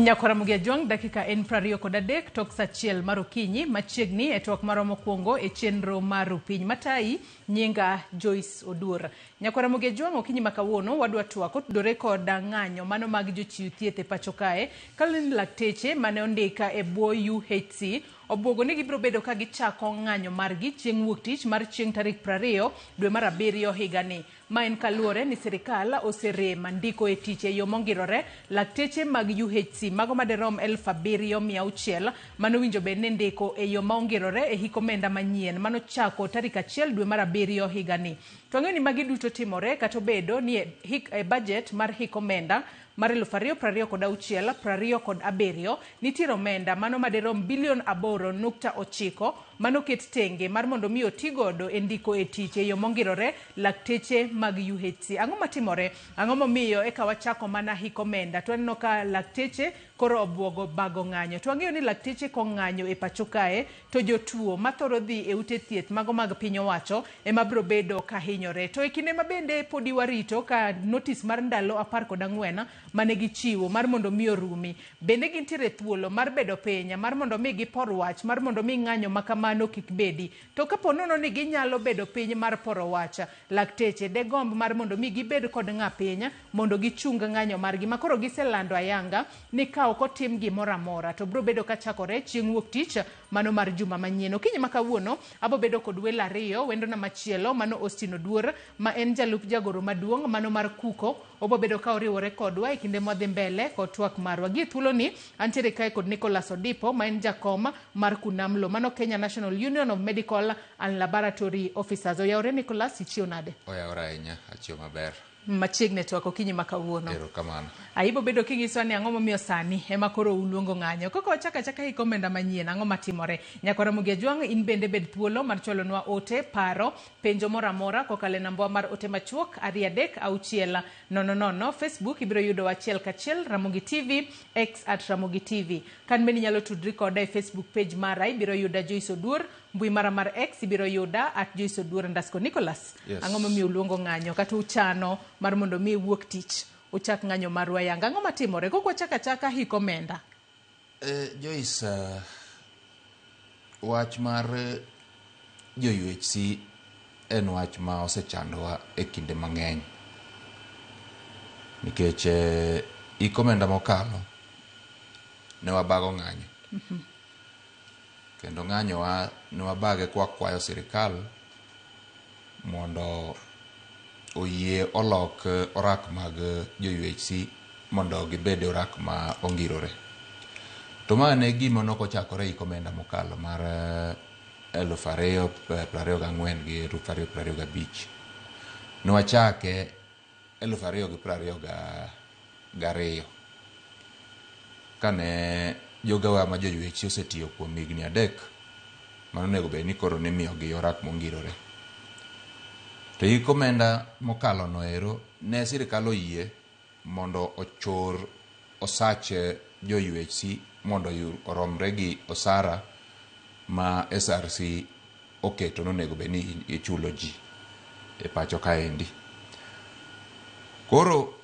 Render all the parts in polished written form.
Nyakwara Mugia Jwang' dakika en 23 tok saa achiel mar okinyi machiegni e twak marwa mokwongo e chenro mar Rupiny Matayi nyinga Joyce Oduor. Nyakwara Mugia Jwang' okinyi ma kawuono wadwa twak otudore kod ng'anyo mano mag jochiw thieth e pacho kae kaluwore ni lakteche mane ondika e bwo UHC obwogo ni gibiro bedo ka gichako ng'anyo margi chieng' wuok tich mar chieng' tarik 20 dwe mar abiriyo higani. Ma en kaluwore ni sirikal oserem ndiko e tich e yo mongirore lakteche mag UHC mago maderom 7600 manowinjo bed ni ndiko e yo ma ongirore e hik omenda manyien manochako tarik 1 dwe mar abiriyo higani. To wang'eyo ni magi duto timore kata obedo ni e, hik, e budget mar hik omenda mar 2026 27 nitiere omenda mano maderom bilion 8.9 manoket tenge mar mondo mi oti godo e ndiko e tich e yo mongirore lakteche mag UHC. Ang'o matimore? Ang'o momiyo eka wachako mana hik omenda to waneno ka lakteche koro obwogo bago ng'anyo. To wang'eyo ni lakteche kong'anyo e pacho kae to jotuo mathoro dhi e ute thieth mago mag piny owacho ema biro bedo ka hinyore. To e kinde ma bende podi warito ka notis mar ndalo 14 mane gichiwo mar mondo mi orumi, bende gintiere thuolo mar bedo piny mar mondo mi gipor wach mar mondo mi ng'anyo ma kamano kik bedi. To kapo nono ni ginyalo bedo piny mar poro wach, lakteche degomb mar mondo mi gibed kod ng'a piny mondo gichung ng'anyo margi ma koro giselando ayanga ni ka ok otim gimoro amora to biro bedo kachakore chieng' wuok tich mano mar juma manyien. Okinyi ma kawuono abo bedo kod welo ariyo, wendona machielo mano Austin Oduor ma en jalup jagoro maduong' mano mar Kuko obo bedo ka oriwore kodwa e kinde mwadhi mbele kod twak marwa. Gie thuoloni antiere kae kod Nicholas Odipo ma en jakom mar Kunamlo mano Kenya National Union of Medical and Laboratory Officers. Oyawore Nicholas, ichiew nade? Oyawore ahinya, achiew maber. Machiegni e twak okinyi ma kawuono. Erokamano. Aibo bedo kinyisowa ni ang'o momiyo sani ema koro uluongo ng'anyo. Kaka wachako achaka hik omenda manyien, ang'o matimore? Nyakwara Mugia Jwang', in bende bed thuolo mar chwalonwa ote, paro, penjo moro amora kokalo e nambwa mar ote machuok 236 00. Facebook ibiro yudowa achiel kachiel Ramogi TV, X at Ramogi TV. Kan bende inyalo tudri koda e Facebook page mara, ibiro yuda Joyce Oduor, mbui mara mar X ibiro yuda at Joyce Oduor underscore Nicholas. Yes. Ang'o momiyo uluongo ng'anyo kata uchano mar mondo mi wuok tich uchak ng'anyo marwa yanga? Ang'o matimore? Kok wachako achaka hik omenda. Joyce, wach mar jo UHC en wach ma osechandowa e kinde mang'eny. Nikech hik omenda mokalo ne wabago ng'anyo. Kendo ng'anyowa ne wabage kwakwayo sirikal mondo oyie olok orak mag jo UHC mondo gibed e orak ma ongirore. To ma ne gima nok ochakore e hik omenda mokalo mar 2024 gi 2025. Ne wachake 2022 kane jogawa ma jo UHC osetiyo kuom higni 3 mano onego bed ni koro nimiyogi orak mongirore. To hik omenda mokalo no ero ne sirikal oyie mondo ochor osach jo UHC mondo oromre gi osara ma SRC oketo nonego bed ni ichulo ji e pacho kaendi. Koro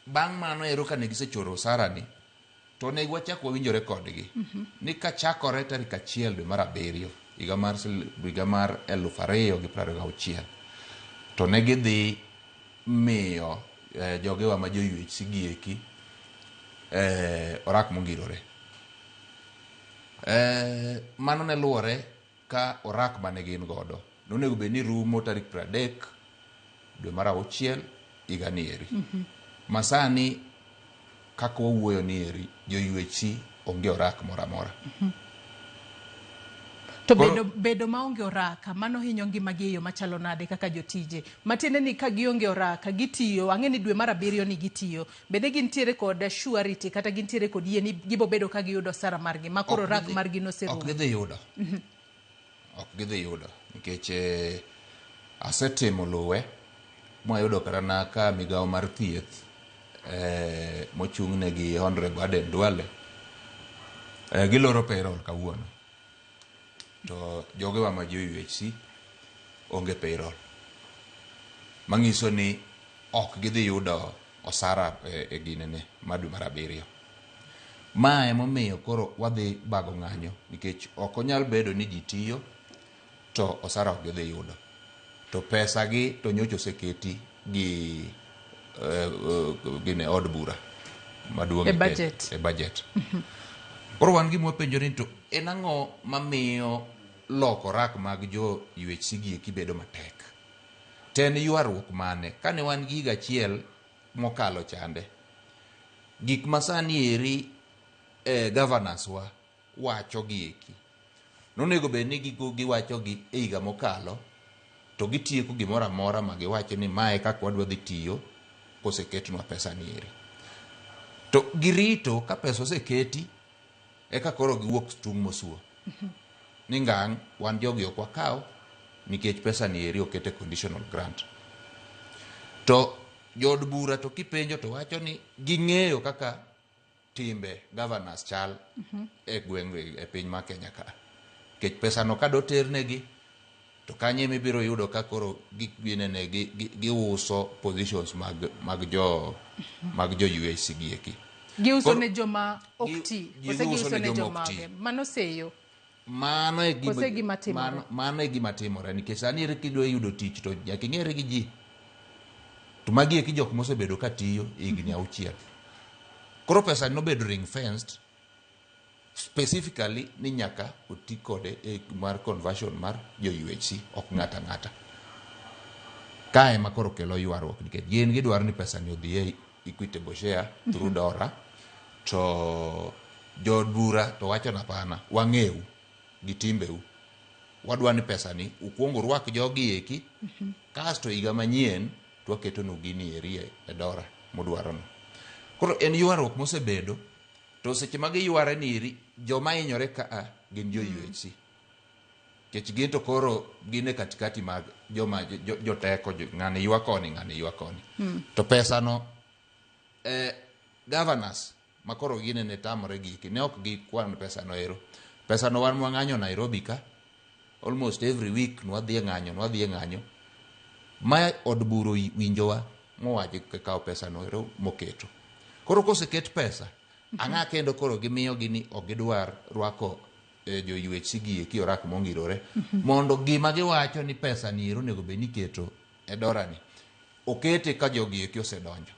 bang' mano ero kane gisechoro osara ni to onego wachak wawinjore kodgi ni kachakore tarik 1 dwe mar abiriyo higa mar 2026 to ne gidhi miyo jogewa ma jo UHC gi eki orak mongirore. Mano ne luwore ka orak mane gin godo nonego bed ni rumo tarik 30 dwe mar auchiel higa ni eri. Ma sani kaka wawuoyo ni eri jo UHC onge orak moro amora. To bedo maonge oraka mano hinyo ngimagi e yo machalo nade kaka jotije? Matiende ni ka gionge oraka gitiyo, ang'e ni dwe mar abiriyo ni gitiyo. Bende gintiere kod surety kata gintiere kod yie ni gibo bedo ka giyudo osara margi ma koro orak margi noserumo. Ok gidhi yudo. Ok gidhi yudo nikech asetimo luwe mwayudo kata na ka migawo mar thieth mochung'ne gi Honorable Aden Duale giloro payroll kawuono to jogewa ma jo UHC onge payroll manyiso ni ok gidhi yudo osara e ginene mar dwe mar abiriyo. Ma emomiyo koro wadhi bago ng'anyo nikech ok onyal bedo ni ji tiyo to osara ok gidhi yudo. To pesa gi to nyocha oseketi gi gine od bura maduong' E budget. E budget. Koro wan gima wapenjo ni to en ang'o mamiyo loko rak mag jo UHC gi eki bedo matek? To en ywaruok mane? Kane wan gi higa achiel mokalo chande, gik masani eri governors wa wacho gi eki nonego bed ni gigo giwacho gi e higa mokalo to gitieko gimoro amora ma giwacho ni mae kaka wadwa dhi tiyo koseketnwa pesa ni eri. To girito ka pesa oseketi eka koro giwuok tung' mosuo ni ngang' wan jogi ok wakaw nikech pesa ni eri oket e conditional grant. To jood bura to kipenjo to wacho ni ging'eyo kaka timbe governors chal e gweng' e piny ma Kenya ka. Nikech pesa no kadoternegi to kanyo ema ibiro yudo ka koro ginene giuso positions mag jo UHC gi eki. Giuso ne joma ok ti. Kose giuso giuso ne ne joma ok ti. joma mano seyo. Mano e gima, Kose gima timore? Mano e gima timore nikech sani ere kidwa yudo tich to nyaka ing'ere gi ji. To magi eki jok mosebedo ka tiyo higni auchiel. Koro pesa nobedo ring fenced specifically ni nyaka oti kode e mar conversion mar jo UHC ok ng'ata ang'ata. Kae ema koro kelo ywaruok nikech gin gidwaro ni pesa ni odhi e equitable share through DORA to jood bura to wacho ni hapana wang'eu gi timbeu wadwa ni pesa ni ukuong urwak jogi eki kasto higa manyien to waketonu gini eri e DORA mudwarono. Koro en ywaruok mosebedo to seche ma giyware ni eri joma hinyore kaa gin jo UHC. Nikech gin to koro gin e katikati mag joma joteko ng'ani ywa koni ng'ani ywa koni. To pesa no governors makoro gine ne tamore giki ne ok gikwan pesa no ero. Pesa no wan mwang'anyo Nairobi ka almost every week nwadhi e ng'anyo nwadhi e ng'anyo ma od bura winjowa mowacho kawo pesa no ero moketo. Koro koseket pesa ang'a kendo koro gimiyo gi ni ok gidwar rwako jo UHC gi eki orak mongirore mondo gima giwacho ni pesa ni ero onego bed ni iketo e DORA ni okete ka jogi eki osedonjo.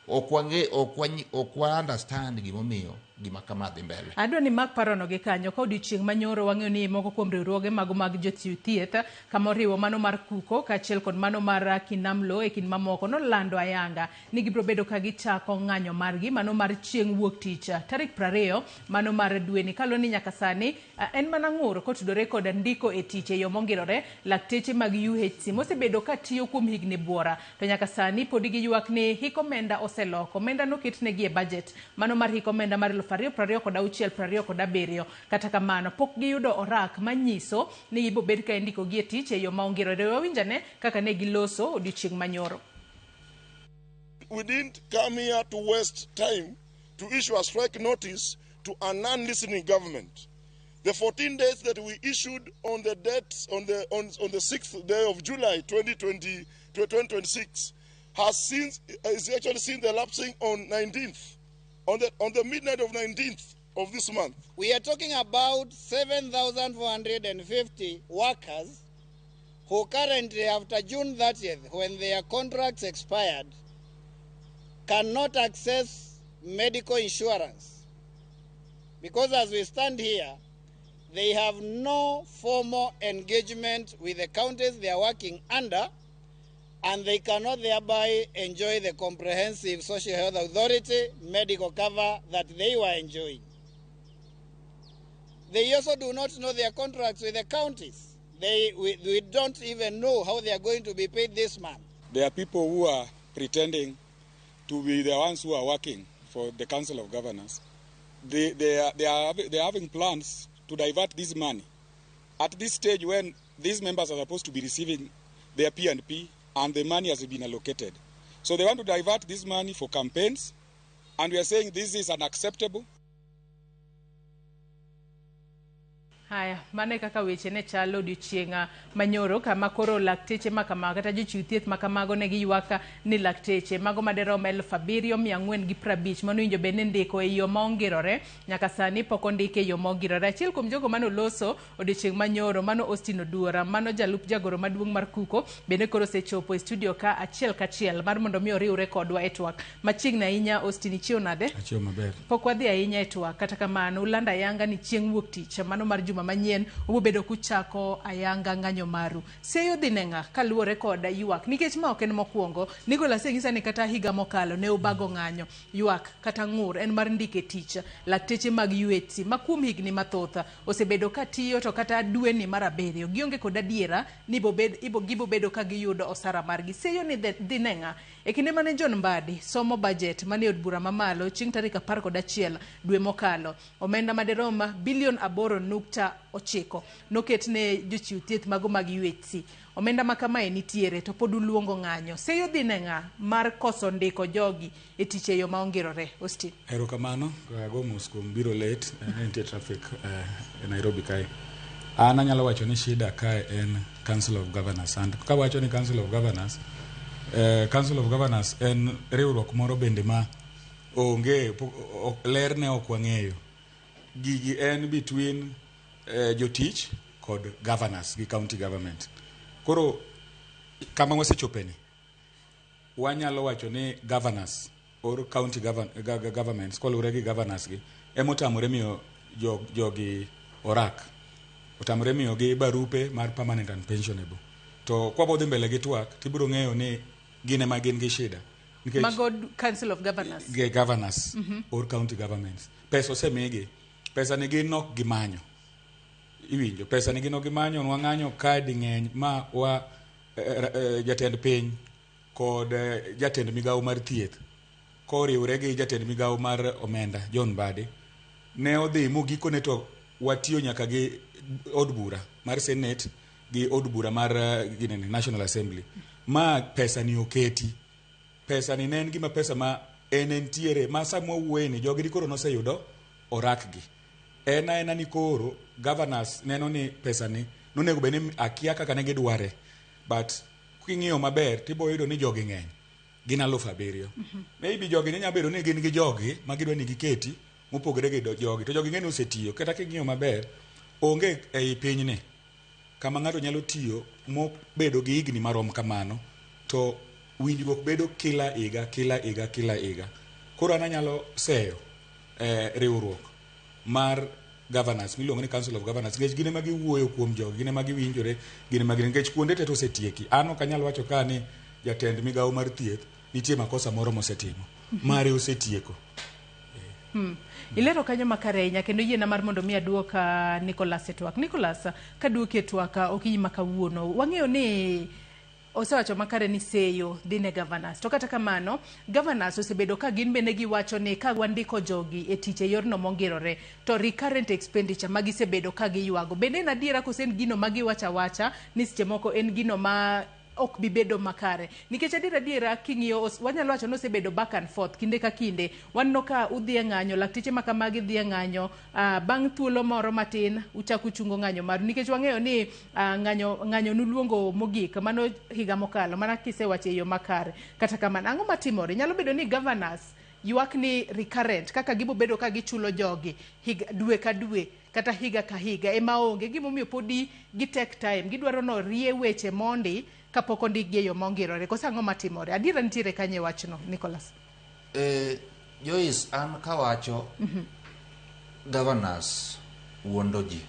Ok wang'e ok wa understand gimomiyo gima kama dhi mbele. Adwa ni mak parono gi kanyo ka odiochieng' manyoro wang'eyo ni moko kuom riwruoge mago mag jochiw thieth kama oriwo mano mar Kuko kaachiel kod mano mar Kinamlo e kind mamoko nolando ayanga ni gibiro bedo ka gichako ng'anyo margi mano mar chieng' wuok tich tarik 20 mano mar dweni kaluwore ni nyaka sani en mana ng'ur kotudore kod ndiko e tich e yo mongirore lakteche mag UHC mosebedo ka tiyo kuom higni buora to nyaka sani pod giywak ni hik omenda oseloko omenda noketnegi e budget mano mar hik omenda mar 2026 27 kata kamano pok giyudo orak manyiso ni ibiro bed ka indikogi e tich e yo ma ongirore. Wawinjane kaka ne giloso odiochieng' manyoro. We didn't come here to waste time to issue a strike notice to a non-listening government. The 14 days that we issued on the date, on the 6th day of July 2026 has since is actually seen the lapsing on 19th, on the midnight of 19th of this month. We are talking about 7,450 workers who currently, after June 30th, when their contracts expired, cannot access medical insurance. Because as we stand here, they have no formal engagement with the counties they are working under, and they cannot thereby enjoy the comprehensive social health authority medical cover that they were enjoying. They also do not know their contracts with the counties. We don't even know how they are going to be paid this month. There are people who are pretending to be the ones who are working for the Council of Governors. They are having plans to divert this money. At this stage when these members are supposed to be receiving their P&P and the money has been allocated. So they want to divert this money for campaigns, and we are saying this is unacceptable. Haya, mano e kaka weche ne chalo odiochieng' manyoro kama koro lakteche makamago kata jochiw thieth makamago ne giywak ni lakteche mago maderom 7450 mano winjo bed ni ndiko e yo ma ongirore nyaka sani pok ondike e yo ma ongirore. Achiel kuom jogo mane oloso odiochieng' manyoro mano Austin Oduora, mano jalup jagoro maduong' mar KUKO bende koro osechopo e studio ka achiel kachiel mar mondo mi oriwre kodwa e twak machiegni ahinya. Austin, ichiew nade? Achiew maber. Pok wadhi ahinya e twak, kata kamano ulando ayanga ni chieng' wuok tich mano mar juma manyien ubobedo kuchako ayanga ng'anyo maru. Seyo dhi ne ng'a kaluwore kod ywak nikech ma ok en mokwongo. Nicholas nyisa ni kata higa mokalo ne ubago ng'anyo, ywak kata ng'ur en mar ndike tich lakteche mag UHC ma kuom higni mathoth osebedo ka tiyo to kata dweni mar 7 gionge kod adiera ni gibobedo ka giyudo osara margi. Seyo ni dhi ne ng'a? E kinde mane John Mbadi somo budget mane od bura mamalo chieng' tarik 11 dwe mokalo, omenda maderom bilion 8.9 noket ne jochiw thieth mago mag UHC. Omenda ma kamae nitiere to pod uluongo ng'anyo. Seyo dhi ne ng'a mar koso ndiko jogi e tich e yo ma ongirore? Austin. Erokamano, ago mos kuom biro late, ne nitie traffic e Nairobi kae. An anyalo wacho ni shida kae en Council of Governors. And kawacho ni Council of Governors, Council of Governors en riwruok moro bende ma onge ler ne ok wang'eyo. Gigi en between jotich kod governors gi county government. Koro kama wasechopeni, wanyalo wacho ni governors or county governments koluwore gi governors gi emotamore miyo jogi orak, otamore miyo gi barupe mar permanent and pensionable. To kwabodhi mbele gi twak tibiro ng'eyo ni gin ema gin gi shida. Nikech mago Council of Governors. Ge governors or county governments. Pesa osemigi, pesa ni gin ok gimanyo. Iwinjo, pesa ni gin ok gimanyo, nwang'anyo ka ding'eny ma wa jatend piny kod jatend migawo mar thieth koriwre gi jatend migawo mar omenda John Mbadi ne odhi mogikone to watiyo nyaka gi od bura mar Senate gi od bura mar ginene, National Assembly ma pesa ni oketi. Pesa ni ne en gima pesa ma en entiere ma sama wawuoye ni jogi koro noseyudo orak gi. En aena ni koro governors neno ni pesa ni nonego bed ni akia kaka ne gidware, but king'iyo maber tibo yudo ni jogi ng'eny, gin 7,000. Maybe jogi ne nyalo bedo ni gin gi jogi ma gidwa ni giketi mopogore gi jogi, to jogi ng'eni osetiyo. Kata king'iyo maber, onge ei pinyni kama ng'ato nyalo tiyo mobedo gi higni marom kamano to winjruok bedo kila higa, kila higa, kila higa. Koro an anyalo seyo riwruok mar governors miluongo ni Council of Governors nikech gin ema giwuoyo kuom jogi, gin ema giwinjore, gin ema gin nikech kuonde te to osetieki. An ok anyal wacho ka ni jatend migawo mar thieth nitie makosa moro mosetimo, mare osetieko. Ilero kanyo makare ahinya kendo yiena mar mondo mi aduok Nicholas e twak. Nicholas, kaduoki e twak okinyi ma kawuono, wang'eyo ni osewacho makare ni seyo dhi ne governors. To kata kamano, governors osebedo ka gin bende giwacho ni ka wandiko jogi e tich e yorno mongirore, to recurrent expenditure ma gisebedo ka giywago. Bende en adiera koso en gino ma giwacho awacha ni seche moko en gino ma ok bi bedo makare? Nikech adiera adiera king'iyo, wanyalo wacho ni osebedo back and forth kinde ka kinde. Waneno ka udhi e ng'anyo, lakteche ma kamagi dhi e ng'anyo, bang' thuolo moro matin uchako uchungo ng'anyo maru. Nikech wang'eyo ni ng'anyo nuluongo mogik, mano higa mokalo, mana kisewacho e yo makare. Kata kamano, ang'o matimore? Nyalo bedo ni governors ywak ni recurrent, kaka gibobedo ka gichulo jogi higa, dwe ka dwe, kata higa ka higa, ema onge. Gimomiyo podi gi take time, gidwaro no rie weche mondi kapok ondikgi e yo mongirore. Koso ang'o matimore? Adiera nitiere kanye e wachno, Nicholas? Joyce, an kawacho governors wuondo ji.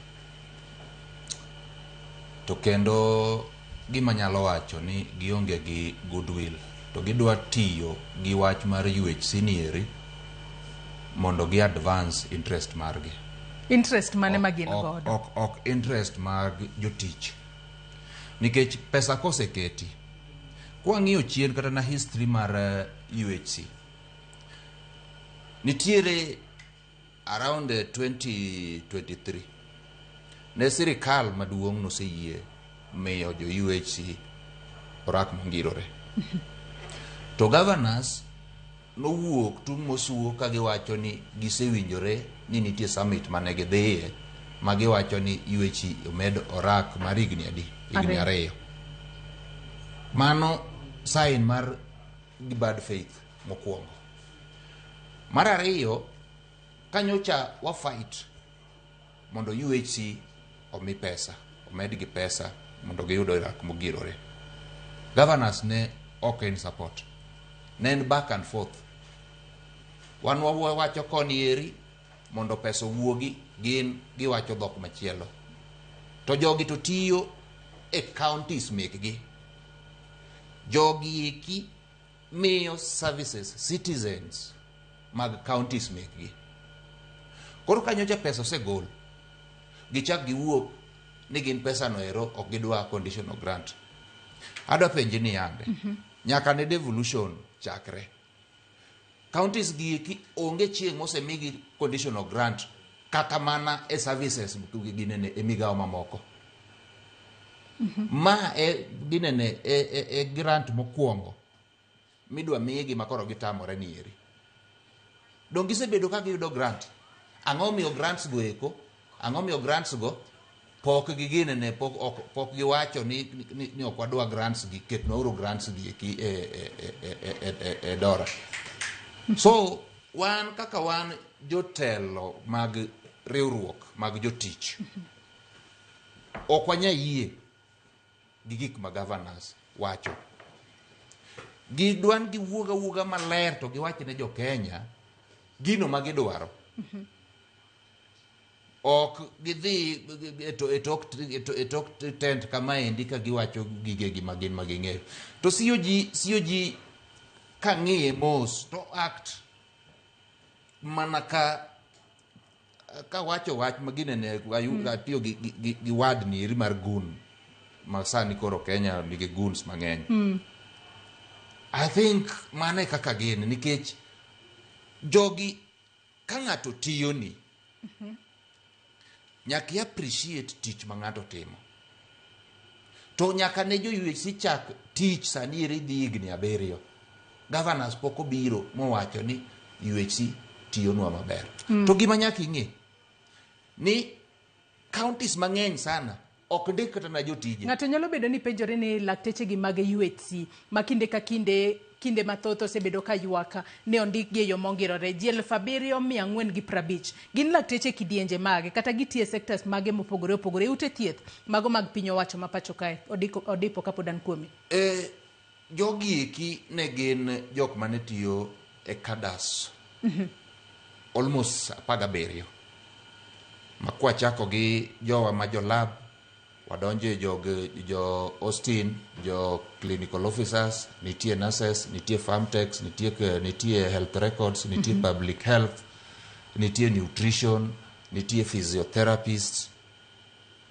To kendo gima nyalo wacho ni gionge gi goodwill to gidwa tiyo gi wach mar UHC nieri mondo gi advance interest margi. Interest mane ma gin godo? Ok interest mag jotich. Nikech pesa koseketi, kwang'iyo chien kata na history mar UHC, nitiere around 2023 ne sirikal maduong' noseyie miyo jo UHC orak mongirore. To governors nowuok tung' mosuo ka giwacho ni gisewinjore ni nitie summit mane gidhiye ma giwacho ni UHC omed orak mar higni adi? Higni Ariyo. ariyo. Mano sign mar bad faith mokwongo. Mar ariyo, kanyocha wa fight mondo UHC omi pesa, omedgi pesa mondo giyud orak mogirore. Governors ne ok in support. Ne en back and forth. Wan wawacho koni eri mondo pesa owuogi, gin giwacho dhok machielo. To jogi to tiyo e counties mekgi. Jogi eki miyo services citizens mag counties mekgi. Koro ka nyocha pesa osegol, gichak giwuok ni gin pesa no ero ok gidwa conditional grant. Adwa penji ni yande, nyaka ne devolution chakre, counties gi eki onge chieng' mosemigi conditional grant kata mana e services ginene e migawo mamoko. Ma e ginene e grant mokwongo midwa migi ma koro gitamore ni eri. Dong gisebedo ka giyudo grant. Ang'o miyo grants go eko? Ang'o miyo grants go pok giginene pok ok pok giwacho ni ok wadwa grants gi, ketnwauru grants gi eki e DORA. So wan kaka wan jotelo mag riwruok mag jotich, ok wanyal yie gi gik ma governors wacho. Gidwan giwuog awuoga maler to giwach ne jo Kenya gino ma gidwaro. Ok gidhi e tok tent kamaendi ka giwacho gigegi ma gin ma ging'eyo. To COG kang'iye mos to act mana ka wacho wach ma ginene atiyo gi word ni eri mar goon ma sani koro Kenya nigi goons mang'eny. I think mano e kaka gin, nikech jogi ka ng'ato tiyoni nyaka i appreciate tich ma ng'ato timo. To nyaka ne jo UHC chak tich sani eri dhi higni 7, governors pok obiro mowacho ni UHC tiyonwa maber. To gima nyaka ing'e ni counties mang'eny sana ok ndik kata na jotije. Ng'ato nyalo bedo ni penjore ni lakteche gi mag UHC ma kinde ka kinde, kinde mathoth osebedo ka ywak ne ondikgi e yo mongirore ji 7450 gin lakteche kidienje mage kata gitiyo e sectors mage mopogore opogore e ute thieth mago mag piny owacho ma pacho kae? Odipo kapod an kuomi. E, jogi eki ne gin jok mane tiyo e cadres almost 17 ma kwachako gi jowa ma jo lab, wadonjo e jog jo Austin, jo clinical officers, nitie nurses, nitie pharmtechs, nitie health records, nitie public health, nitie nutrition, nitie physiotherapists.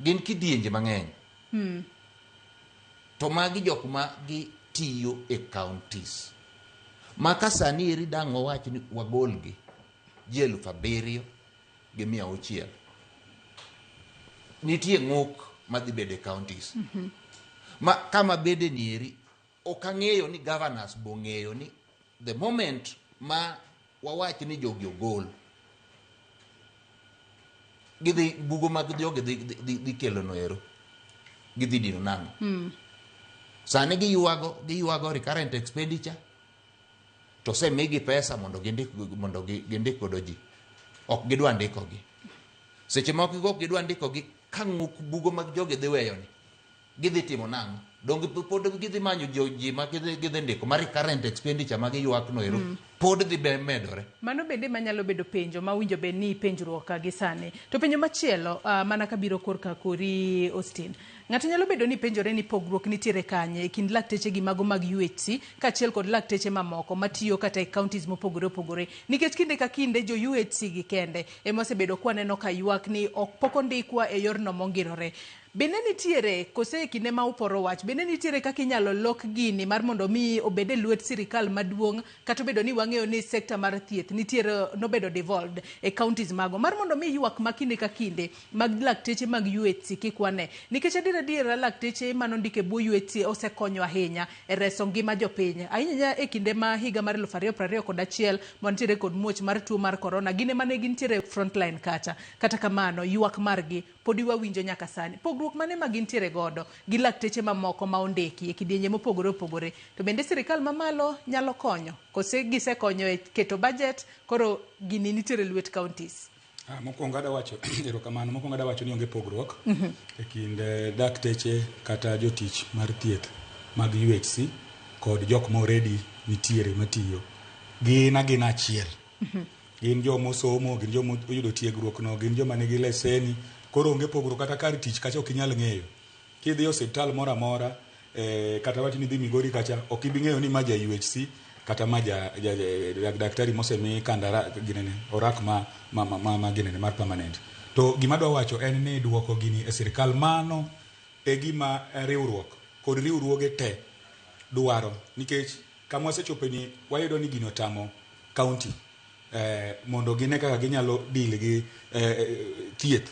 Gin kidienje mang'eny. To magi jok ma gitiyo e counties ma ka sani eri dang' wawach ni wagolgi ji 7600, nitie ng'uk madhi bedo e counties ma kama bede ni eri. Ok ang'eyo ni governors bong'eyo ni the moment ma wawach ni jogi ogol, gidhi bugo mag jogi dhi kelo no ero gidhi dino nang'o. Sani giywago recurrent expenditure to osemigi pesa mondo gindik, mondo gindik godo ji. Ok gidwa ndikogi. Seche moko ok gidwa ndikogi ka ng'uk bugo mag jogi dhi weyo ni gidhi timo nang'o? Donge pod gidhi manyo ji ma gidhi ndiko ma recurrent expenditure ma giywak no ero pod dhi medore. Mano bende manyalo bedo penjo ma winjo bed ni penjruok ka gi sani. To penjo machielo, mana kabiro korka kori Austin. Ng'ato nyalo bedo ni penjore ni pogruok nitiere kanye e kind lakteche gi mago mag UHC kaachiel kod lakteche mamoko matiyo kata e counties mopogore opogore. Nikech kinde ka kinde jo UHC gi kende ema osebedo kwaneno ka ywak ni ok pok ondikwa e yorno mongirore. Bende nitiere kose e kinde ma uporo wach, bende nitiere kaka inyalo lok gini mar mondo mi obed e lwet sirikal maduong' kata obedo ni wang'eyo ni sekta mar thieth nitiere nobedo devolved e counties mago mar mondo mi ywak ma kinde ka kinde mag lakteche mag UHC kik wane. Nikech adier adiera lakteche manondik e bwo UHC osekonyo ahinya e reso ngima jopiny. Ahinya e kinde ma higa mar 2021 mantiere kod muoch mar tuo mar corona, gin ema ne gintiere e frontline kacha. Kata kamano, ywak margi podi wawinjo nyaka sani. Pogruok mane ma gintiere godo gi lakteche mamoko ma ondiki e kidienje mopogore opogore? To bende sirikal mamalo nyalo konyo? Kose gisekonyo e keto budget, koro gini nitiere lwet counties? Mokwongo adwa wacho erokamano. Mokwongo adwa wacho ni onge pogruok e kind dakteche kata jotich mar thieth mag UHC kod jok ma already nitiere matiyo. Gin agina achiel. Gin joma osomo, gin joma oyudo tiegruok no, gin joma nigi leseni. Koro onge pogruok kata kar tich kacha ok inyal ng'eyo. Kidhi e osiptal moro amora, kata wach ni idhi Migori kacha, ok ibi ng'eyo ni ma ja UHC kata ma ja, ja, ja daktari mosemi kandara ginene orak ma, ma, ma, ma, ma ginene mar permanent. To gima adwa wacho en ni duoko gini e sirikal mano e gima riwruok kod riwruoge te dwaro nikech kama wasechope ni wayudo ni gino otamo county mondo gine kaka ginyalo deal gi thieth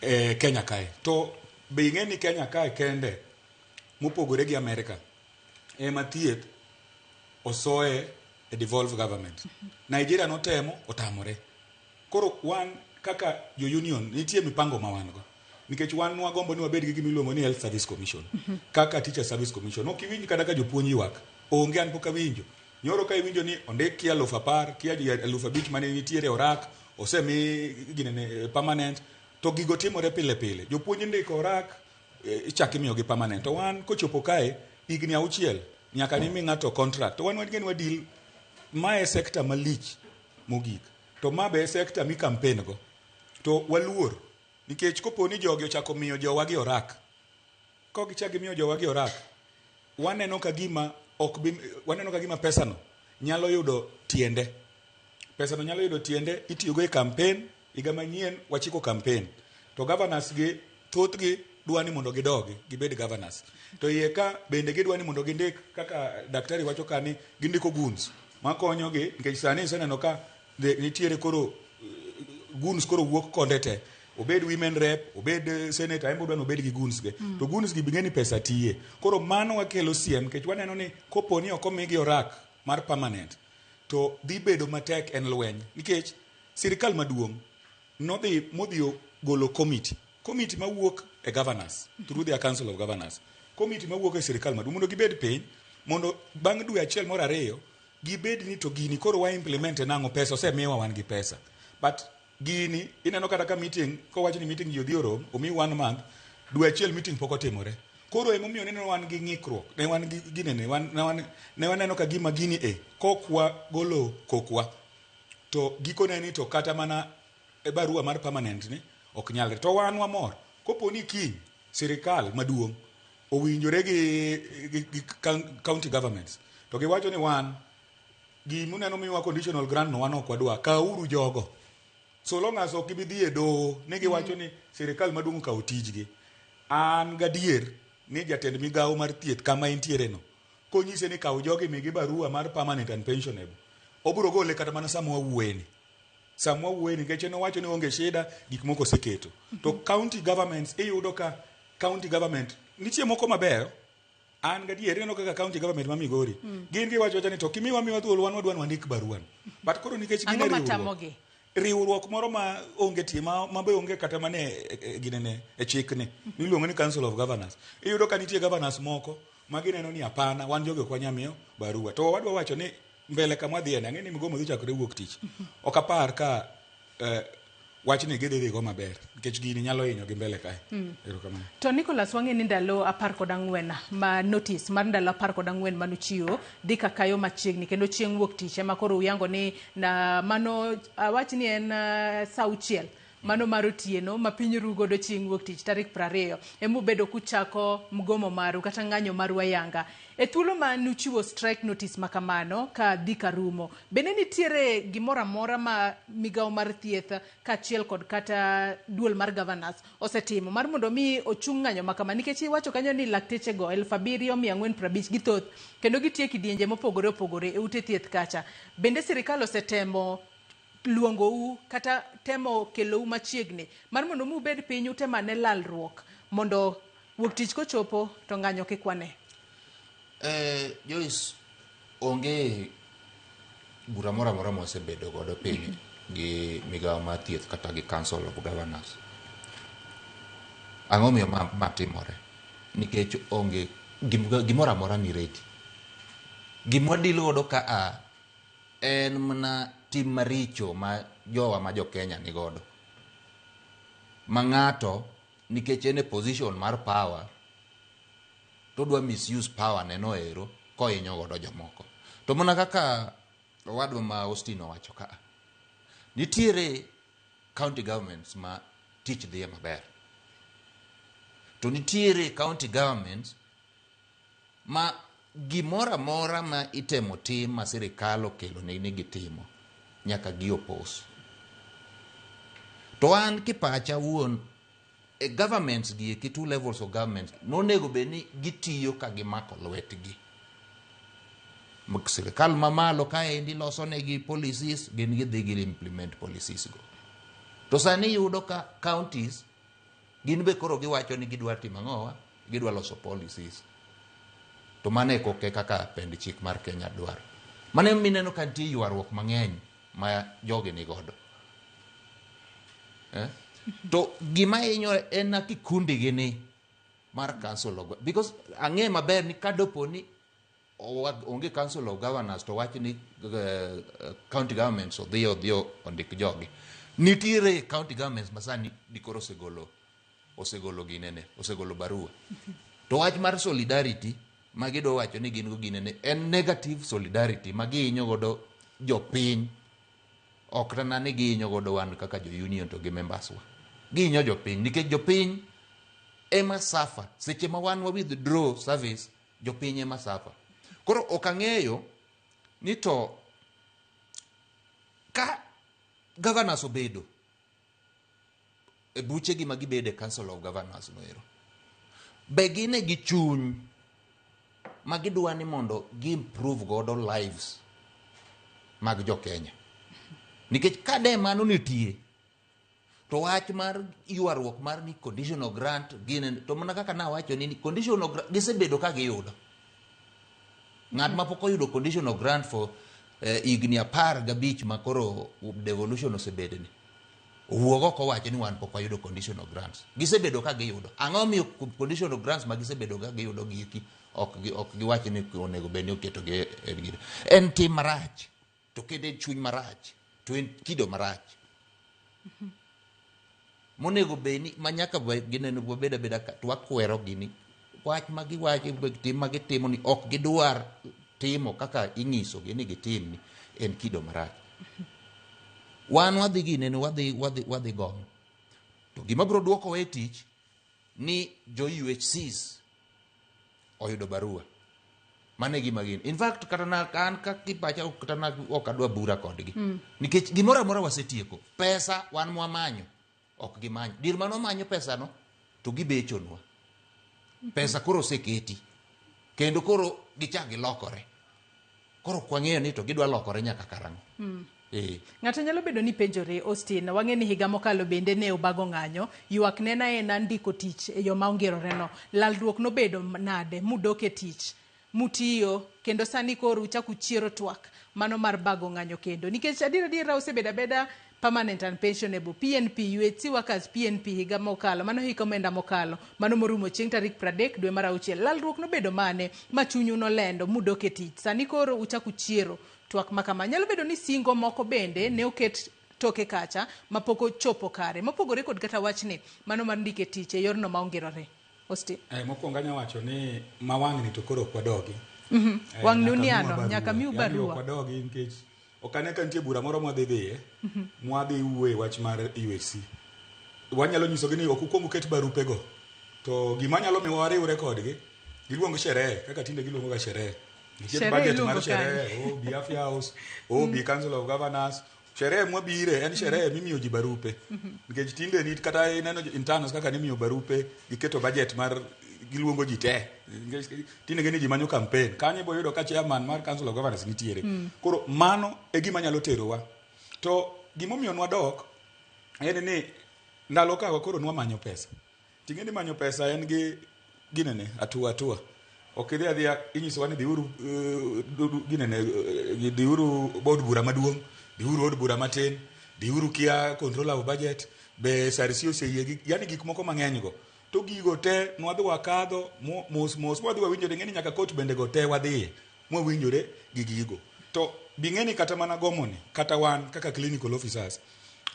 e Kenya kae. To be ing'e ni Kenya kae kende mopogore gi Amerika ema thieth osoe e devolved government. Nigeria notemo otamore. Koro wan kaka jo union nitie mipango ma wan go. Nikech wan nwagombo ni wabed gi gima iluongo ni Health Service Commission. Kaka Teacher Service Commission. Ok iwinj kata ka jopuonj ywak. Onge an pok awinjo. Nyoro ka iwinjo ni ondik kia 10,000, kia ji 5,000 mane nitiere orak, osemi ginene permanent, to gigo timore pile pile. Jopuonj indiko orak, ichak imiyogi permanent. To wan kochopo kae, higni 6 nyaka nimi ng'ato contract. To wan wan wa deal, mae sector malich mogik. To ma be e sector mi campaign go. To waluor, nikech kopo ni jogi ochako miyo jowagi orak, kogichak gimiyo jowagi orak, waneno ka gima ok bi, waneno ka gima pesano nyalo yudo tiende. Pesano nyalo yudo tiende, itiyogo e campaign, higa manyien wachiko campaign. To governors gi, thothgi dwa ni mondo gidogi, gibed governors. To iye ka bende gidwa ni mondo gindik kaka daktari wacho ka ni gindiko goons makonyogi, nikech sani iseneno ka nitiere koro goons koro wuok konde te. Obed women rep, obed senator, en be odwa ni obed gi goons ge. To goons gi bing'e ni pesa tiye. Koro mano wakelo siem, nikech waneno ni kopo ni ok omigi orak mar permanent, to dhi bedo matek en lweny. Nikech sirikal maduong' nodhi modhi golo committee. Committee mawuok e governors, through their council of governors. Committee mawuok e sirikal maduong' mondo gibed piny, mondo bang' dwe achiel moro ariyo, gibed ni to gini koro wa implement nang'o, pesa osemiwa wan gi pesa. But gini ineno kata ka meeting, kowacho ni meeting ji odhi orom, omi 1 month, dwe achiel meeting pok otimore. Koro emomiyo neno wan gi ng'ikruok, ne wan gi ginene, wan, ne wan, ne waneno ka gima gini e, kokwa golo kokwa. To gikone ni to kata mana e barua mar permanent ni ok nyalre. To wan wamor, kopo ni kiny sirikal maduong' owinjore gi county governments, to giwacho ni wan gimuneno miwa conditional grant no wan ok wadwa, kawuru jogo. So long as ok gibi dhi e doho, ne giwacho ni sirikal maduong' okawo tijgi. An gadier ni jatend migawo mar thieth kama entiere no, konyise ni kaw jogi migi barua mar permanent and pensionable, obiro gole kata mana sama wawuoyeni. Sama wawuoyeni, nikech en owacho ni onge shida, gik moko oseketo. To county governments, iyudo ka county government nitie moko mabeyo. An gadier ineno kaka county government ma Migori, gin giwacho wacha ni to kimiwa miwa thuolo wan wadwa ni wandik barua no. But koro nikech gin e Ang'o riwruok, matamogi? riwruok moro ma onge tie, ma be onge kata mana e ginene, e chikni, miluongo ni Council of Governors. Iyudo ka nitie governors moko ma gineno ni hapana, wan jogi ok wanyal miyo barua. To wadwa wacho ni mbele kama wadhiye ni, ang'e ni migomo dhi chakore wuok tich. Ok apar ka wachni gidhi dhigo maber, nikech gini nyalo hinyo gi mbele kae. Erokamano. To Nicholas, wang'e ni ndalo 14 ma notice mar ndalo 14 manuchiwo dhi ka kayo machiegni, kendo chieng' wuok tich ema koro uyango ni na mano awach ni en saa 6 Mano mar otieno ma piny ru godo chieng' wuok tich tarik 20 ema ubedo kuchako mgomo maru kata ng'anyo maru ayanga. E thuolo ma nuchiwo strike notice ma kamano ka dhi karumo, bende nitiere gimoro amora ma migawo mar thieth kaachiel kod kata duol mar governors osetimo mar mondo mi ochung ng'anyo ma kama? Nikech iwacho kanyo ni lakteche go 7450 githoth kendo gitiyo e kidienje mopogore opogore e ute thieth kacha. Bende sirikal osetemo luongou kata temo kelou machiegni mar mondo mi ubed piny utem ane lalruok mondo wuok tich kochopo to ng'anyo kik wane? Joyce, onge bura moro amora mwasebedo godo piny gi migawo mar thieth kata gi Council of Governors. Ang'o miyo ma timore? Nikech onge gimoro amora ni ready. Gima wadeal godo ka a en mana tim maricho ma jowa ma jo Kenya ni godo. Ma ng'ato nikech en e position mar power to odwa misuse power ne no ero kohinyo godo jomoko. To mana kaka owadwa ma Austin owacho ka, nitiere county governments ma tich dhiye maber. To nitiere county governments ma gimoro amora ma itemo tim ma sirikal okelo ne ni gitimo nyaka gi oppose. To an kipacha wuon e governments gi eki, two levels of government nonego bed ni gitiyo ka gimako lwetgi. Sirikal mamalo kaendi loso negi policies, gin gidhi gi implement policies go. To sani iyudo ka counties gin be koro giwacho ni gidwa timo ang'owa, gidwa loso policies. To mano e koke kaka pend chik mar Kenya dwaro. Mano ema ineno ka nitie ywaruok mang'eny ma jogi ni godo. Eh? To gima hinyo en na kikundi gi ni mar Council of, because ang'e maber ni kadopo ni onge Council of Governors to wach ni county governments odhi ondik jogi. Nitiere county governments ma sani dikoro osegolo ginene, osegolo barua. To wach mar solidarity ma gidwa wacho ni gin go ginene en negative solidarity ma gihinyo godo jopiny. Ok mana ni gihinyo godo wan kaka jo union to gi members wa. Gihinyo jopiny nikech jopiny ema suffer seche ma wan wa withdraw service, jopiny ema suffer. Koro ok ang'eyo ni to ka governors obedo e buchegi ma gibedo e Council of Governors no ero, be gin e gi chuny ma gidwa ni mondo gi improve godo lives mag jo Kenya? Nikech ka de mano nitie to wach mar ywaruok mar ni conditional grant gin to mana kaka nawacho ni conditional grant gisebedo ka giyudo. Ng'at ma pok oyudo conditional grant for higni 15 ma koro devolution osebedeni owuok oko wacho ni wan pok wayudo conditional grants. Gisebedo ka giyudo. Ang'o miyo conditional grants ma gisebedo ka giyudo gieki ok giwach ni onego bed ni oketo gi e gino? En tim marach to kendo en chuny marach to en kido marach monego bed ni ma nyaka gineno wabed abeda ka to wakwero gini wach ma giwacho, tim ma gitimo ni ok gidwar timo kaka ing'iso gi ni gitim ni en kido marach. Wan wadhi gineno wadhi gomo to gima biro duokowa e tich ni jo UHCs oyudo barua. Mano e gima gin. In fact, kata na an ka kipacha kata na ok adwa bura kodgi. Nikech gimoro amora wasetieko. Pesa wan mwamanyo, ok gimanyo. Dir mano manyo pesa no to gibechonwa. Pesa koro oseketi. Kendo koro gichak gilokore. Koro ok wang'eyo ni to gidwa lokore nyaka karang'o. Ng'ato nyalo bedo ni penjore, Austin, wang'e ni higa mokalo bende ne obago ng'anyo, ywak ne en aena ndiko tich e yo ma ongirore no. Lalruok nobedo nade mudok e tich, mutiyo, kendo sani koro uchako uchiero twak mano mar bago ng'anyo kendo? Nikech adier adiera osebedo abeda permanent and pensionable, PNP, UHC workers PNP higa mokalo, mano hik omenda mokalo, mano morumo chieng' tarik 30 dwe mar auchiel. Lalruok nobedo mane ma chunyu nolendo mudok e tich? Sani koro uchako uchiero twak ma kama. Nyalo bedo ni singo moko bende ne oket toke kacha mapok ochopo kare, mopogore kod kata wachni mano mar ndiko e tich e yorno ma ongirore. Austin. Mokwongo anya wacho ni ma wang'ni to koro ok wadogi. Wang'ni Nyaka uniano, miwa nyaka barua. miu Yaani barua. ok wadogi nikech ok ane ka nitie bura moro mwadhi dhiye mwadhi wuoye wach mar UHC. Wanyalo nyisogi ni ok ukwong uket barupego. To gima nyalo miyo wariwre kodgi, giluong sherehe kaka tinde giluongo ga sherehe. Nitie Sherehe budget iluongo mar sherehe, oh, bi Afya House, oh, bi Council of Governors. Sherehe mwabire en sherehe mimiyo ji barupe. Nikech tinde ni kata ineno interns kaka nimiyo barupe, giketo budget mar giluongo ji te. Nikech tinde ng'eni ji manyo campaign. Kanyo ibo yudo ka chairman mar Council of Governors nitiere. Koro mano e gima nyalo terowa. To gimomiyo nwadok en ni ndalo ka koro nwamanyo pesa. Ting'e ni manyo pesa en gi ginene atua atua. Ok idhi adhiya inyisowa ni dhiuru ginene dhiuru od bura maduong', dhiuru od bura matin, dhiuru kia controller of budget, be SRC oseyie gi yani gik moko mang'eny go. To gigo te nwadhi wakadho mos mos mwadhi wawinjore ing'e ni nyaka court bende go te wadhiye mwawinjore gi gigo. To bing'e ni kata mana gomoni kata wan kaka clinical officers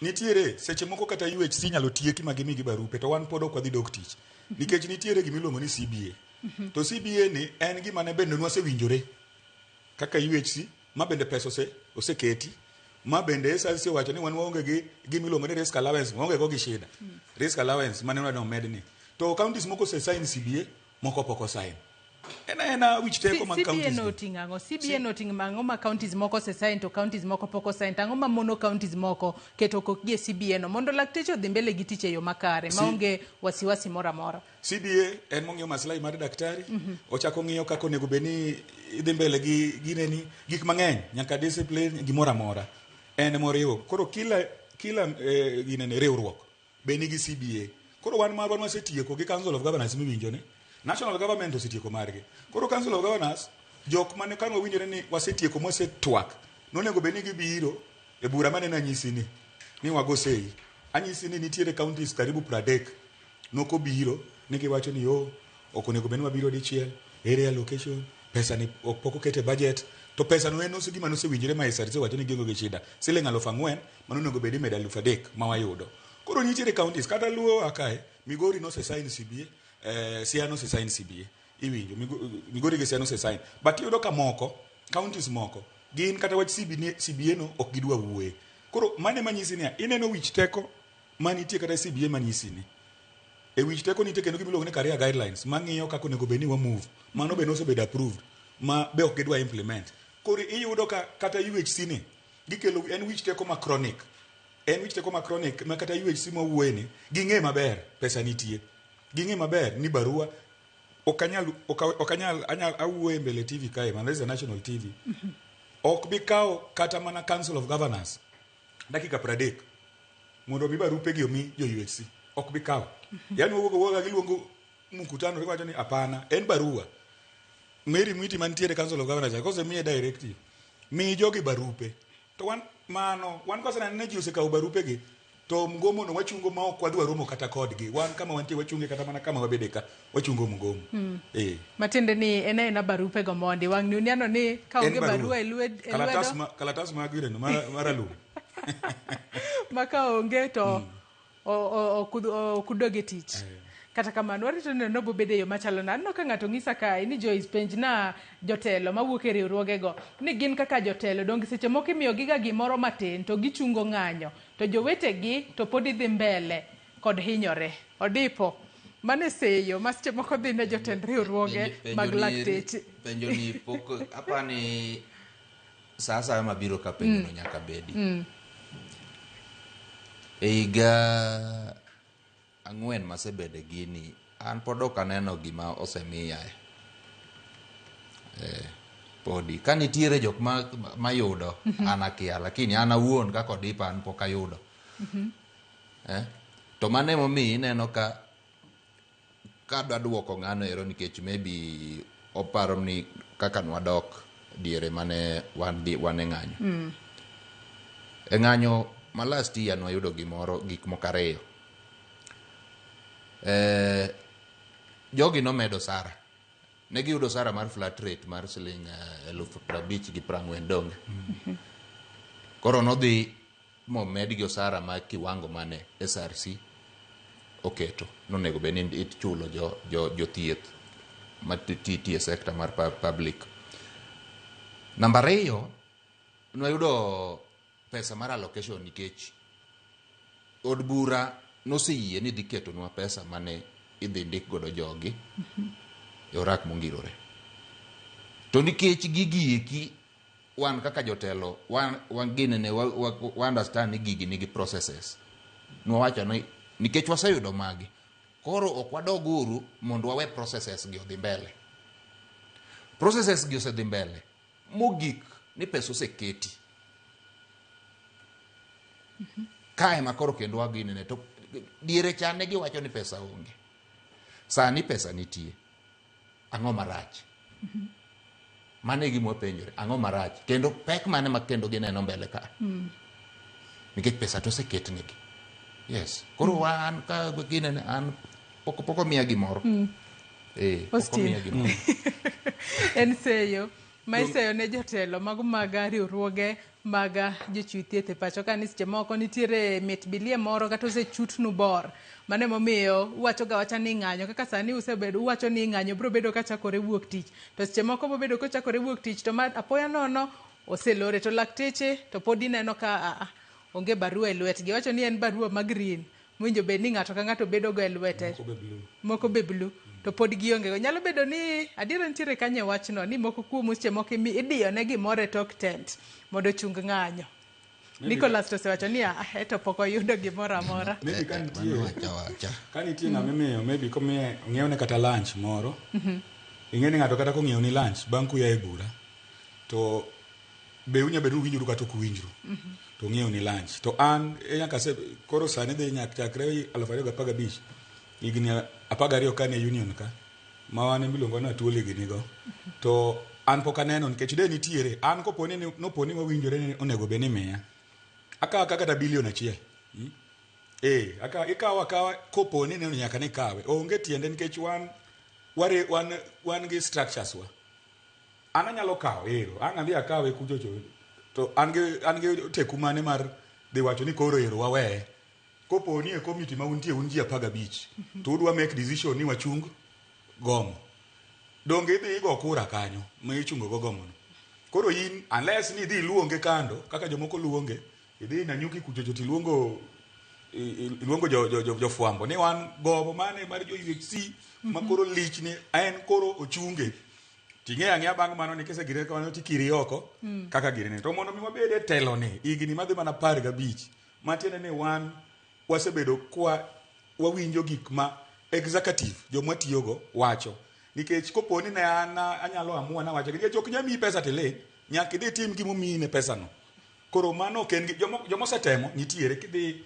nitiere seche moko kata UHC nyalo tieki ma gimigi barupe to wan pod ok wadhi dok tich nikech nitiere gimiluongo ni CBA. To CBA ni en gima ne bende nwasewinjore kaka UHC ma bende pesa oseketi ma bende SRC owacho ni wan waonge gi gimiluongo ni risk allowance waonge go gi shida. Risk allowance mane wadwa omedni. To counties moko ose sign CBA moko pok osign. En aena wich teko mag CBA counties. no oting'o ang'o? CBA no oting'o ang'o ma counties moko osesign to counties moko pok osign? To ang'o ma mono counties moko keto kokgi e CBA no mondo lakteche odhi mbele gi tich e yo makare maonge wasiwasi moro amora? CBA en mong'iyo maslahi mar daktari, ochako ng'iyo kaka onego bed ni idhi mbele gi gineni gik mang'eny nyaka discipline gimoro amora en moriwo. Koro kila kila ginene riwruok be nigi CBA. Koro wan marwa nwasetieko gi Council of Governors miwinjo ni National Government osetieko margi. Koro Council of Governors jok mane kan wawinjore ni wasetieko mwasetwak nonego bed ni gibiro e bura manene anyisi ni wago sei. Anyisi ni nitiere counties karibu 30 nokobiro ni giwacho ni yo ok onego bed ni wabiro dichiel, ere allocation, pesa ni ok pok oket e budget. To pesa no en gima nosewinjore ma SRC owacho ni gionge gi shida. Siling 4,000 mano onego bed ni imedo 3,000 ma wayudo. Koro nitiere counties kata Luo kae Migori nose sign CBA, Siaya nose sign CBA. Iwinjo Migori gi Siaya nose sign. But iyudo ka moko counties moko gin kata wach CBA no ok gidwa wuoye. Koro mano ema nyisi niya ineno wich teko manitie kata CBA manyisi ni. E wich teko nitie kendo gimiluongo ni career guidelines mang'iyo kaka onego bed ni wa move. Mano be nosebedo approved ma be ok gidwa implement. Koro iyudo ka kata UHC ni gikelo en wich teko ma chronic. En wich teko ma chronic ma kata UHC mawuoye ni ging'e maber pesa nitie. Ging'e maber ni barua ok anyal anyal awuoye mbele TV kae man is a national TV. Ok bi kawo kata mana Council of Governors dakika 30 mondo mi barupe gi omi jo UHC. Ok bi kawo. Yaani wawuok awuoka giluongo mkutano giwacho ni hapana en barua. Mary Mwiti mantiere Council of Governors kosemiye directive mi jogi barupe. To wan mano wan koseneno ni ji osekawo barupe gi to mgomo no wachungo ma ok wadhi waromo kata kodgi. Wan kama wantie wachunge kata mana kama wabede ka wachungo mgomo. Matiende ni en aena barupe go mondi wang' ni uneno ni ka onge barua e lwedo kalatas ma gireno maralum ma ka onge to ok udog e tich. Kata kamano warito neno ni bobedo e yo machalo nade. Aneno ka ng'ato ng'isa kae ni Joyce penj na jotelo mawuok e riwruogego ni gin kaka jotelo donge seche moko imiyo giga gimoro matin to gichungo ng'anyo to jowetegi to pod idhi mbele kod hinyore. Odipo mano e seyo ma seche moko dhi ne jotend riwruoge mag lakteche. Penjo ni pok apani sa asaya mabiro ka penjo no nyaka bedi. E higa 4 masebede gini an pod ok aneno gima osemiya. Podi ka nitiere jok mayudo an akia, lakini an awuon kaka Odipo an pok ayudo. To mano emomiyo ineno ka kadwa duoko ng'ano ero nikech maybe oparo ni kaka nwadok diere mane wan e ng'anyo. E ng'anyo ma last year nwayudo gimoro gik moko 2. Jogi nomedo sara. Ne giyudo sara mar flat rate mar siling 50,040 donge. Koro nodhi momedgi osara mar kiwango mane SRC oketo. Nonego bed ni ichulo jothieth matiyo e sector mar public. Namba 2, nwayudo pesa mar allocation nikech od bura noseyie ni dhi ketonwa pesa mane idhi ndik godo jogi e orak mongirore. To nikech gigi eki wan kaka jotelo wan ginene wa understand ni gigi nigi processes. Nwawacho ni nikech waseyudo magi, koro ok wadog uru mondo wawe processes gi odhi mbele. Processes gi osedhi mbele. Mogik ni pesa oseketi. Kae ma koro kendo waginene to diere cha ne giwacho ni pesa onge. Sani pesa nitie. Ang'o marach? Mano e gima wapenjore. Ang'o marach? Kendo pek mane ma kendo gineno mbele ka? Nikech pesa to oseketnegi. Yes. Koro wan ka ginene an pok omiya gimoro. Pok Austin. omiya gimoro. En seyo ma iseyo ne jotelo mago mag riwruoge mag jochiw thieth e pacho ka ni seche moko nitiere mit bilie moro kata osechutnu bor. Mano emomiyo uwacho ga wacha ni ng'anyo kaka sani usebedo uwacho ni ng'anyo biro bedo kachakore wuok tich. To seche moko bobedo kochakore wuok tich to ma apoya nono oselore to lakteche to pod ineno ka onge barua e lwetgi. Wacho ni en barua ma green mowinjo bed ni ng'ato ka ng'ato bedo go e lwete. Moko be blue. To pod gionge go. Nyalo bedo ni adiera nitiere kanyo e wachno ni moko kuomu seche moko idiyo ne gimoro e tok tent mondo ochung ng'anyo. Nicholas to osewacho ni eto pok oyudo gimoro amora. Maybe ka nitie wacha. Ka nitie ng'ama imiyo, maybe komiye ong'iew ne kata lunch moro. Ing'e ni ng'ato kata kong'iew ni lunch bang' kuya e bura to be unya bedo uwinjru kata ok uwinjru. To ong'iew ni lunch. To an e nyaka se koro sani dhi nyaka chakre 2015 higni 12 kane union ka ma wan emiluongo ni atuoli gini go. To an pok aneno nikech de nitiere an koponi ni noponi wawinjore ni onego bed ni miya. Akawa kata bilion 1. Aka ikawa akawa koponi ni nyaka ni kawe. Onge tiende nikech wan wan gi structures wa. An anyalo kawo ero, ang' adhi akawe kuchocho to an gi teku mane mar dhi wacho ni koro ero waweye. Koponi e committee ma untie un ji 15 to udwa make decision ni wachung gomo. Donge idhi igo kura kanyo ma ichungo go gomo no. Koro in unless ni idhi iluonge kando kaka jomoko luonge, idhi Nanyuki kuchocho tiluongo iluongo jofwambo ni wan gomo mane mar jo UHC ma koro lich ni en koro ochunge. Ting'e ang'eya bang' mano ni kisegire kamano tikiri oko kaka girene. To mondo mi wabed e telo ni higni madhi mana 15 matiende ni wan wasebedo kwa wawinjo gik ma executive joma tiyogo wacho. Nikech koponi ne an anyalo amua na wacho nikech ok nyal miyi pesa tile nyaka idhi tim gimomiyi ne pesa no. Koro mano ok en joma osetemo nitiere kidhi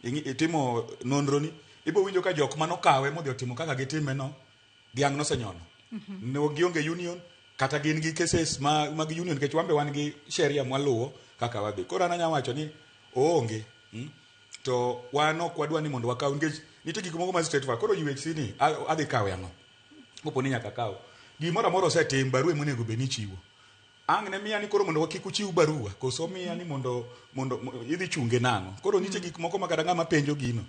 itimo nonro ni ibo winjo ka jok manokawe modhi otimo kaka gitime no dhiang' nosenyono. Ne gionge union kata gin gi cases mag union nikech wan be wan gi sheria mwaluwo kaka wadhi. Koro an anya wacho ni oonge. To wan ok wadwa ni mondo wakaw nikech nitie gik moko ma straightforward. Koro UHC ni adhi kawe ang'o? Kopo ni nyaka kaw. Gimoro amora osetim, barua monego bed ni ichiwo. Ang' ne miya ni koro mondo kik uchiw barua, koso miya ni mondo idhi chunge nang'o. Koro nitie gik moko ma kata ng'ama penjo gino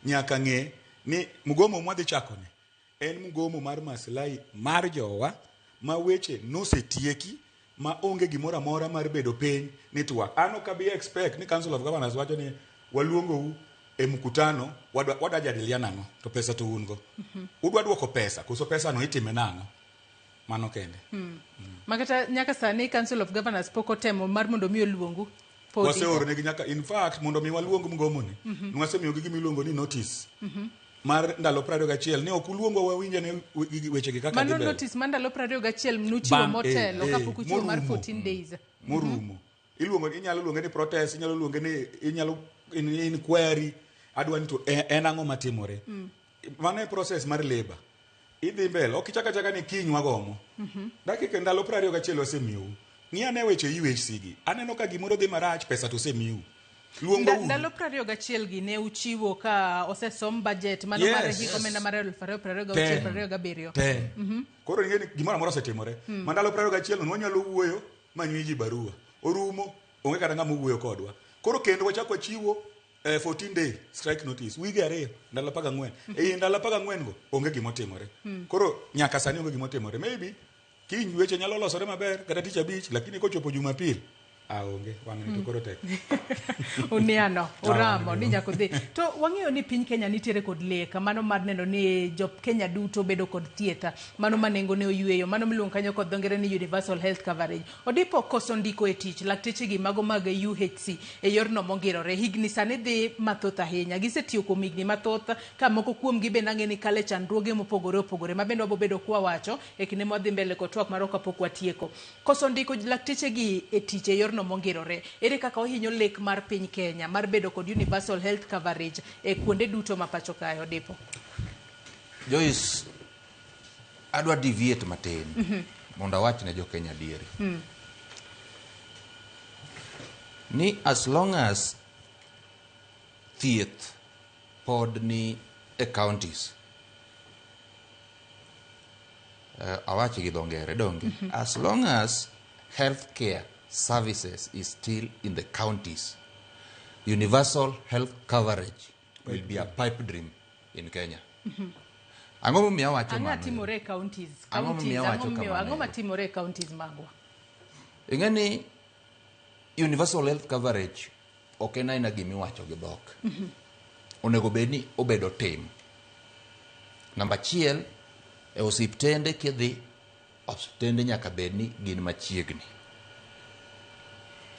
nyaka ng'e ni mgomo mwadhi chako ni en mgomo mar maslahi mar jowa ma weche nosetieki ma onge gimoro amora mar bedo piny ni twak. An ok abi expect ni Council of Governors wacho ni waluongou e mkutano wadwa jadiliana ang'o to pesa to un go. Udwa duoko pesa koso pesa no itime nang'o? Mano kende. Makata nyaka sani Council of Governors pok otemo mar mondo mi oluongu. Waseoro negi nyaka in fact mondo mi waluong mgomo ni. Nwasemiyogi gima iluongo ni notice. Mar ndalo 21 ne ok uluongwa wawinjo ne weche gi kaka dhi mbele. Mano notice mar ndalo 21 nuchiwo motelo kapok uchiwo mar 14 days. Morumo. Iluongo inyalo luonge ni protest, inyalo luonge ni inyalo inquiry, adwa ni to en ang'o matimore. Mano e process mar labor. Idhi mbele, ok ichak achaka ni kiny wagomo. Dakika ndalo 21 wasemiyou. Ng'i ane weche UHC gi. Aneno ka gimoro dhi marach, pesa to osemiu. Ndalo 21 gi ne uchiwo ka osesom budget mano mar hik omenda mar 2026-2027. Te. Koro ing'e ni gimoro amora osetimore. Ma ndalo 21 no wanyalo wuoyo ma nywi ji barua. Orumo, onge kata ng'ama owuoyo kodwa. Koro kendo wachako wachiwo 14 day strike notice, wige 2, ndalo 14. E ndalo 14 go onge gima otimore. Koro nyaka sani onge gima otimore. Maybe kiny weche nyalo losore maber kata tich abich, lakini kochopo Jumapil Ah, onge wang'ni to koro tek. Uniano, uramo wang'ni ni nyaka udhi. To wang'eyo ni piny Kenya nitiere kod lek, mano mar neno ni jo Kenya duto bedo kod thieth, mano ma nengo ne oyweyo, mano miluongo kanyo kod dho ngere ni universal health coverage. Odipo koso ndiko e tich lakteche gi mago mag UHC e yorno mongirore. Higni sani dhi mathoth ahinya. Gisetiyo kuom higni mathoth ka moko kuomgi bende ang'e ni kale chandruoge mopogore opogore ma bende wabobedo kwawacho e kinde mwadhi mbele kod twak marwa kapok watieko. Koso ndiko lakteche gi e tich e yorno mongirore, ere kaka ohinyo lek mar piny Kenya mar bedo kod universal health coverage e kuonde duto ma pacho kae? Odipo. Joyce, adwa deviate matin mondo awach ne jo Kenya adieri. Ni as long as thieth pod ni e counties, awache gi dho ngere donge, as long as healthcare services is still in the counties, universal health coverage will be a pipe dream in Kenya. Ang'o momiyo awacho Ang'o mano? timore e counties? Ang'o Counties, momiyo awacho ang'o momiyo- kamano ang'o ero? matimore e counties magwa? Ing'e ni universal health coverage ok en aena gimiwacho gi dhok. Onego bed ni obedo tim. Namba achiel, e osiptende kidhi, osiptende nyaka bed ni gin machiegni.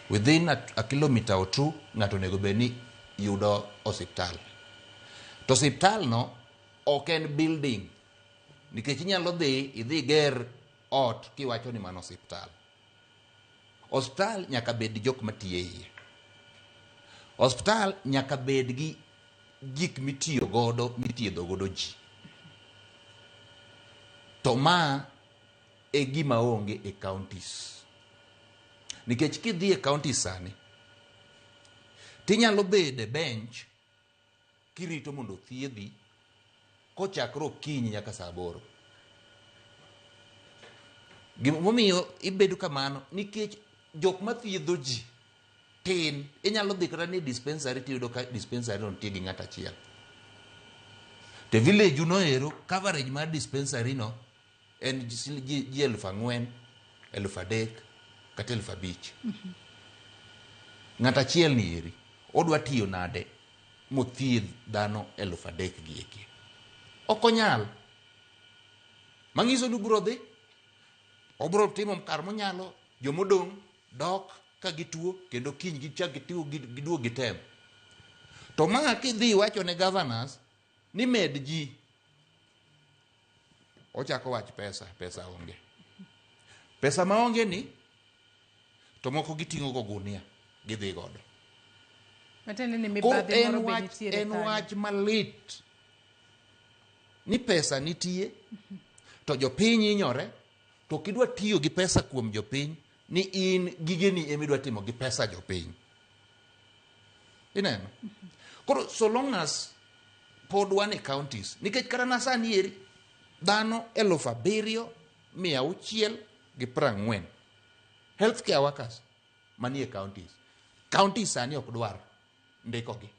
Within a kilometer or two, ng'ato onego bed ni yudo osiptal. To osiptal no ok en building, nikech inyalo dhi idhi ger ot kiwacho ni mano osiptal. Osiptal nyaka bed gi jok matiyo e iye. Osiptal nyaka bed gi gik mitiyo godo mithiedho godo ji. To ma e gima onge e counties. Nikech kidhi e counties sani, tinyalo bedo e bench kirito mondo othiedhi kochakre okinyi nyaka saa aboro. Gimomiyo ibedo kamano nikech jok mathiedho ji tin. Inyalo dhi kata ni dispensary tiyudo ka dispensary no nitie gi ng'ato achiel. To e village no ero coverage mar dispensary no en ji 4,000, 3,000 kata 5,000. Ng'ato achiel ni eri odwa tiyo nade mothiedh dhano 3,000 gi eki? Ok onyal. Manyiso ni obiro dhi, obiro timo kar monyalo, jomodong' dok ka gituo kendo kiny gichak gituo giduog gitem. To ma kidhi iwacho ne governors ni med ji, ochako wach pesa, pesa onge. Pesa maonge ni to moko giting'o go gunia gidhi godo. Matiende ni Koro mibadhi en moro be wach, nitiere en kanyo. wach malit ni pesa nitie to jopiny hinyore, to kidwa tiyo gi pesa kuom jopiny ni in gigeni emidwa timo gi pesa jopiny. Ineno? Koro so long as pod wan e counties, nikech kata na sani eri dhano 7,640 healthcare workers manie counties. Counties sani ok dwar ndikogi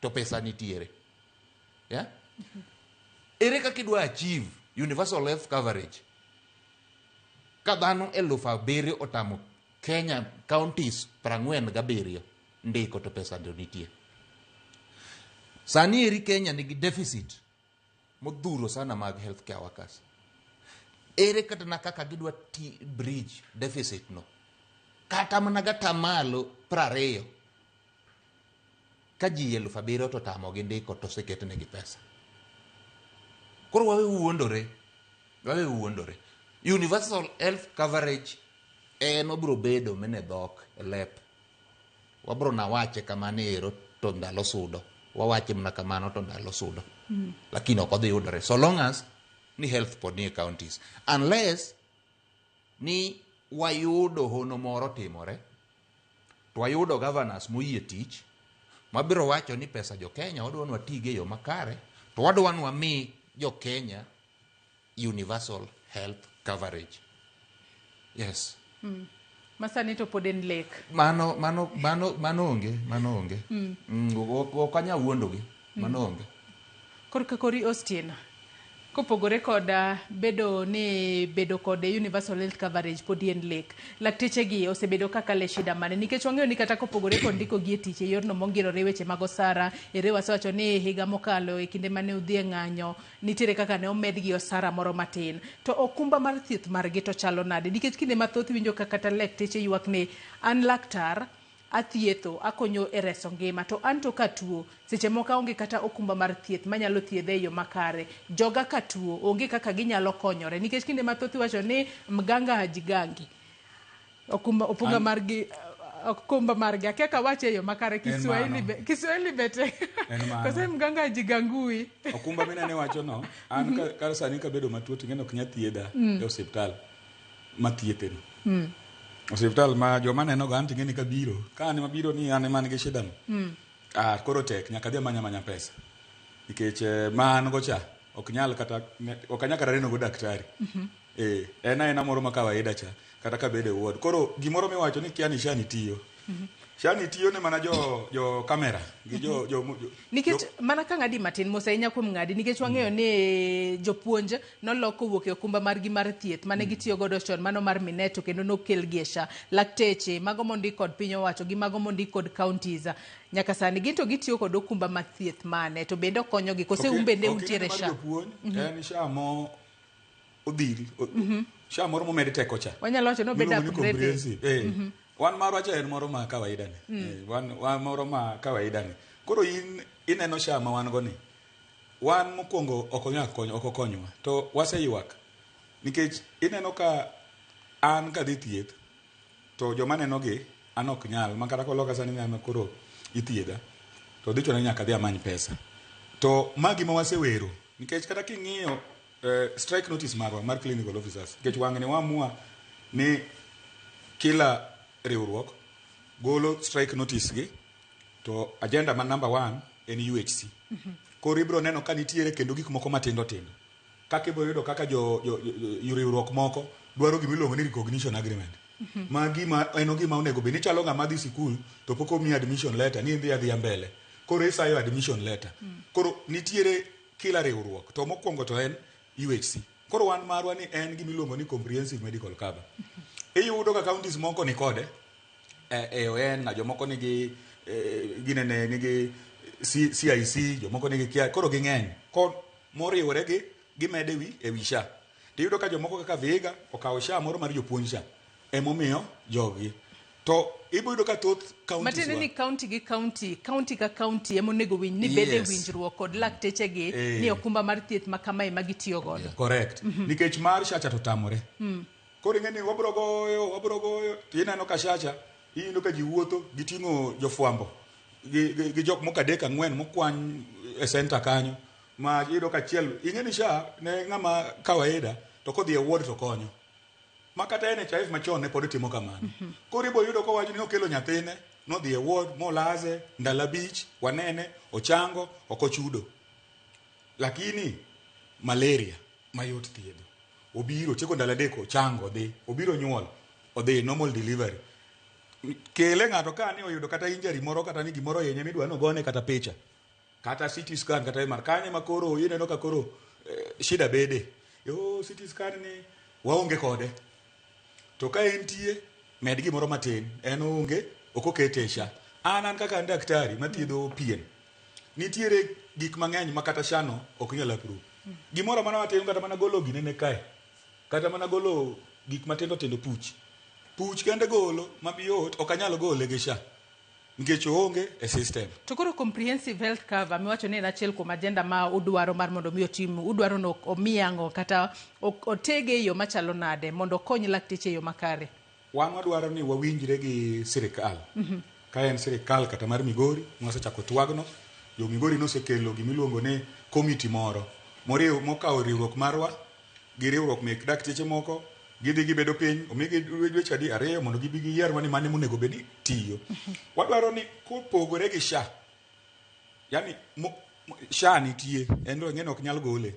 to pesa nitiere. Yeah? Ere kaka idwa achieve universal health coverage ka dhano 7,000 otamo Kenya counties 47 ndiko to pesa to nitie. Sani eri Kenya nigi deficit modhuro sana mag healthcare workers. Ere kata na kaka gidwa ti bridge deficit no kata mana gatamalo 20 ka ji 7,000 to tamogi ndiko to oseketnegi pesa. Koro wawe wuondore, wawe wuondore. Universal health coverage en obiro bedo mene dhok e lep. Wabro na wache kamano ero to ndalo sudo. Wawache mana kamano to ndalo sudo. Lakini ok odhi yudore so long as ni health pod nie counties. Unless ni wayudo hono moro timore, to wayudo governors moyie tich, mabiro wacho ni pesa jo Kenya wadwa ni watige e yo makare, to wadwa ni wami jo Kenya universal health coverage. Yes. Masani to pod en lek. Mano mano mano mano onge, mano onge. Ok anyal wuondogi, mano onge. Korka kori Austin, Kopogore kod bedo ni bedo kod universal health coverage pod en lek, lakteche gi osebedo kaka le shida mane? Nikech wang'eyo ni kata kopogore kod ndiko gi e tich e yorno mongirore weche mag osara, ere wasewacho ni higa mokalo e kinde mane udhi e ng'anyo, nitiere kaka ne omedgi osara moro matin. To okumba mar thieth margi to chalo nade? Nikech kinde mathoth iwinjo ka kata lakteche ywak ni an laktar, athietho, akonyo e reso ngima, to an to katuo, seche moko aonge kata okumba mar thieth manyalo thiedhe e yo makare. Joga ka tuo, onge kaka ginyalo konyore. Nikech kinde mathoth iwacho ni mganga hajigangi. Okumba, opunga margi, okumba margi, akia kawache e yo makare, Kiswahili, mano. Kiswahili bete. En mano. Kose mganga hajigangui. Okumba minene wacho no, an ka sani kabedo matuo to ing'e ok nyal thiedha e osiptal mathiethe no. Osiptal ma joma neno go an to ing'e ni kabiro, ka an ema biro ni an ema an gi shida no. Ah, koro tek, nyaka adhi amanya manya pesa. Nikech ma an go cha, ok nyal kata, ok anyal kata neno go daktari. Eh, en aena moro ma kawaida cha, kata kabedo e ward. Koro gimoro miwacho ni kia ni SHA ni tiyo. SHA ni tiyo ne mana jo kamera gi jo Nikech mana ka ng'adi matin mos ahinya kuom ng'adi, nikech wang'eyo ni jopuonj nolok kowuok e okumba margi mar thieth mane gitiyo godo chon, mano mar Mineto, kendo nokelgi e SHA. Lakteche mago mondik kod piny owacho gi mago mondik kod counties nyaka sani gin to gitiyo kod okumba mar thieth mane, to bende okonyogi kose un bende Ok untiere ineno mar SHA? Jopuonj en SHA mo odhil, SHA moro momed teko cha. Wanyalo wacho ni obed Miluongo ni upgraded. comprehensive. Wan marwa cha en moro ma kawaida ni. Wan moro ma kawaida ni. Koro in ineno SHA ma wan go ni. Wan mokwongo ok onyal konyo, ok okonywa. To waseywak. Nikech ineno ka an kadhi thieth to joma neno gi an ok nyal ma kata koloka sani ng'ama koro ithiedha to dhi chuna ni nyaka adhi amany pesa. To ma gima wasewero nikech kata king'iyo strike notice marwa mar clinical officers, nikech wang'ni waamua ni kila riwruok golo strike notice gi to agenda ma number one en UHC. Koro ibiro neno ka nitiere kendo gik moko matindo tindo kaka ibiro yudo kaka jo riwruok moko dwaro gima iluongo ni recognition agreement, ma gima en gima onego bed ni chalo ng'ama dhi sikul to pok omiyi admission letter ni idhi adhiya mbele, koro isayo admission letter. Koro nitiere kila riwruok to mokwongo to en UHC. Koro wan marwa ni en gima iluongo ni comprehensive medical cover. Iyudo ka counties moko ni kode, AON na jomoko nigi ginene nigi CIC, jomoko nigi kia, koro ging'eny ko moriwore gi gimede wi ewi SHA. Tiyudo ka jomoko kaka Vihiga okawo SHA moro mar jopuonj cha emomiyo joggi to ibo yudo ka thoth counties Matiende wa ni county gi county, county ka county ema onego winj ni bede winjruok kod lakteche gi ni okumba mar thieth ma kamae ma gitiyo godo. Correct, nikech mar SHA cha to tamore. Koro ing'e ni wabro goyo, wabro goyo to ineno ka SHA cha iyudo ka ji wuotho giting'o jofwambo gi jok moko adek ang'wen mokwany e center kanyo ma iyudo ka achiel ing'e ni SHA ne ng'ama kawaida to kodhi e ward to konyo ma kata NHIF machon ne pod timo kamano. Koro ibo yudo kowacho ni okelo nyathine nodhi e ward molaze ndalo 5 wanene ochango ok ochudo, lakini malaria mayot thiedho obiro tieko ndalo 3 ochango odhi obiro nyuol odhi normal delivery. Kele ng'ato ka ni oyudo kata injury moro kata ni gimoro ohinye midwa ni ogone kata picha kata CT scan kata MR kanye ma koro ineno ka koro shida bede yo CT scan ni waonge kode to ka entie med gimoro matin en onge ok okete e SHA. An kaka an daktari mathiedho pien, nitiere gik mang'eny ma kata SHA no ok nyal approve. Gimoro amora matin kata mana golo ginene kae kata mana golo gik matindo tindo, puch puch kende golo mayot ok anyal gole gi SHA nikech oonge e system. To koro comprehensive health cover miwacho ni en achiel kuom agenda ma udwaro mar mondo mi otim, udwaro no omi ang'o kata otege e yo machalo nade mondo okony lakteche e yo makare? Wan wadwaro ni wawinjre gi sirikal ka en sirikal kata mar Migori mwasechako twagno. Jo Migori nosekelo gimiluongo ni committee moro moriw mokawo riwruok marwa gi riwruok mek dakteche moko gidhi gibedo piny omigi dweche adi 2 mondo gibi giyier mani mane monego bed ni tiyo. Wadwaro ni kopogore gi SHA, yani SHA nitie en to ing'e ni ok nyal gole.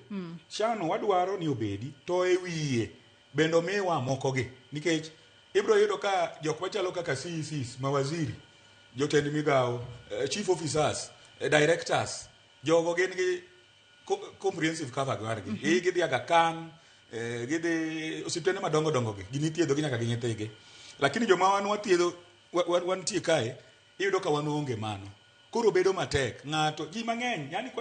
SHA no wadwaro ni obedi to e wiye bende omiwa moko gi nikech ibiro yudo ka jok machalo kaka CECs, mawaziri, jotend migawo, chief officers, directors, jogo gin gi Comprehensive cover margi. Gidhi Aga Khan, gidhi osiptende madongo dongo gi, gin ithiedho gi nyaka gi nyithigi. Lakini joma wan wathiedho, wantie kae, iyudo ka wan onge mano. Koro bedo matek. Ng'ato, ji mang'eny, yani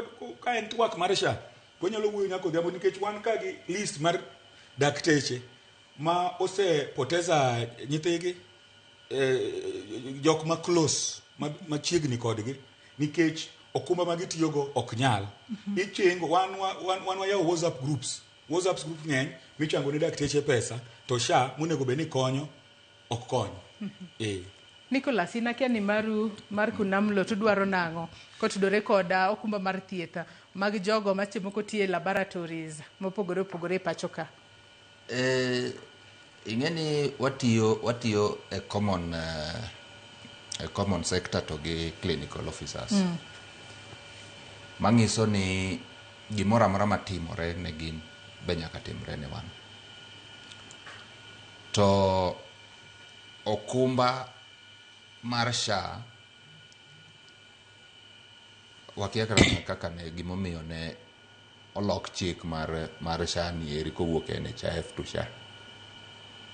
ka en twak mar SHA, to wanyalo wuoyo nyaka odhiambo nikech wan ka gi list mar dakteche ma osepoteza nyithigi, jok ma close, machiegni kodgi, nikech okumba ma gitiyogo ok nyal. Ichingo, wan wayawo WhatsApp groups. WhatsApp group ng'eny michango ne dakteche pesa, to SHA monego bed ni konyo, ok kony. Nicholas, in akia ni maru mar Kunamlo to dwaro nang'o kotudore koda okumba mar thieth mag jogo ma seche moko tiyo e laboratories mopogore opogore e pacho ka? Ing'e ni watiyo e common sector to gi clinical officers. Manyiso ni gimoro amora matimore ne gin be nyaka timre ne wan. To okumba mar SHA wakia kaka ne gimomiyo ne olok chik mar SHA ni eri kowuok e NHIF to SHA.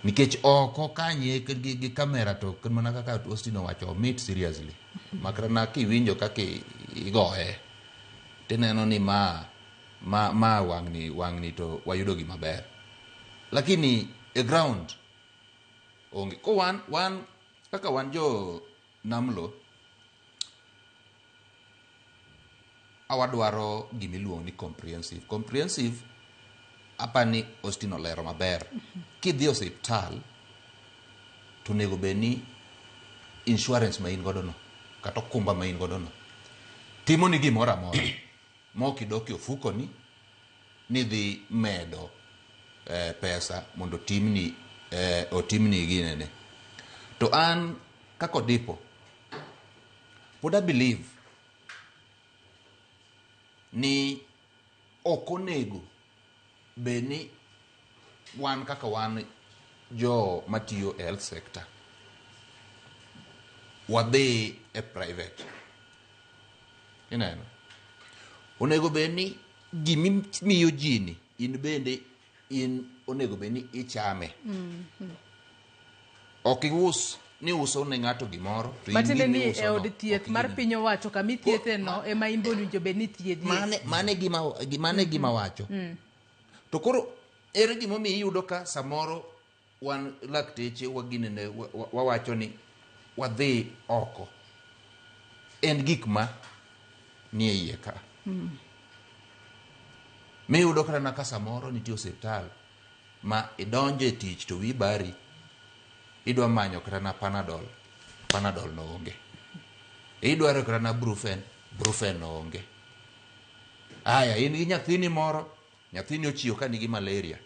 Nikech oko kanye gi kamera to mana kaka Austin owacho, omit seriously. Makra kiwinjo kaka igoye, tineno ni ma wang'ni to wayudo gima ber. Lakini e ground onge. Ko wan kaka wan jo Namlo, awadwaro gimiluongo ni comprehensive. Comprehensive, apani Austin olero maber. Kidhi e osiptal, to onego bed ni insurance ma in godo no, kata okumba ma in godo no, timoni gimoro amora ma ok idok e ofukoni ni dhi medo pesa mondo otimni ginene. To an kaka Odipo, pod I believe ni ok onego bed ni wan kaka wan jo matiyo e health sector wadhi e private. Ineno? Onego bed ni gimimiyo ji ni in bende in onego bed ni ichame. Ok ius ni uso ne ng'ato gimoro to in Matiende ni gimiuso e no, od thieth ok mar gini. piny owacho kama ithiethe no ema in be owinjo bed ni ithiedhie. Mane gima wacho. To koro ere gimomiyo iyudo ka samoro wan lakteche waginene wawacho ni wadhi oko. En gik ma nie iye ka. Miyudo kata na ka samoro nitie osiptal ma idonjo e tich to wiyi bari, idwa manyo kata na Panadol, Panadol no onge. Idwaro kata na Brufen, Brufen no onge. Aya, in gi nyathini moro, nyathini ochiew ka nigi malaria.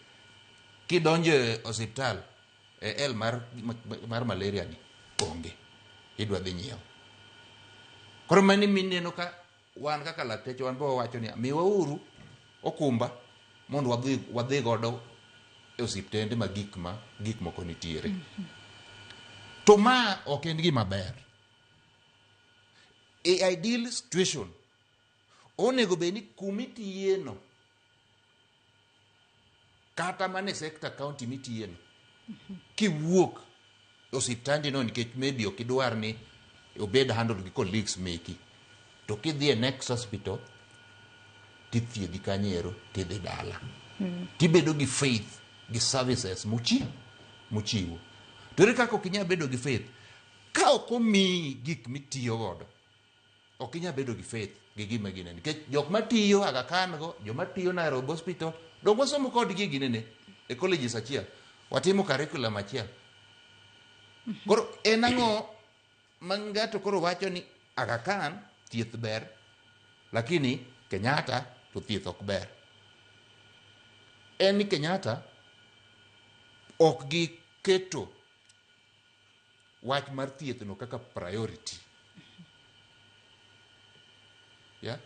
Kidonjo e osiptal, e L mar malaria ni onge. Idwa dhi nyiewo. Koro mano mineno ka wan kaka lakteche wan be wawacho ni miwauru okumba mondo wadhi godo e osiptende ma gik moko nitiere. To ma ok en gima ber. E ideal situation, onego bed ni kumitiye no, kata mana e sector county mitiye no, kiwuok e osiptandi no nikech maybe ok idwar ni obed handled gi colleagues meki, to kidhi e next hospital tithiedhi kanyo tidhi dala. Tibedo gi faith gi services mochiwo. To ere kaka ok inyal bedo gi faith ka ok omiyi gik mitiyo godo? Ok inyal bedo gi faith gi gima ginene. Nikech jok matiyo Aga Khan go, joma tiyo Nairobi Hospital, dong wasomo kodgi ginene e colleges achiel. Watimo curriculum achiel. Koro en ang'o ma ng'ato koro wacho ni Aga Khan thieth ber, lakini Kenyatta to thieth ok ber. En ni Kenyatta ok giketo wach mar thieth no kaka priority. Yeah?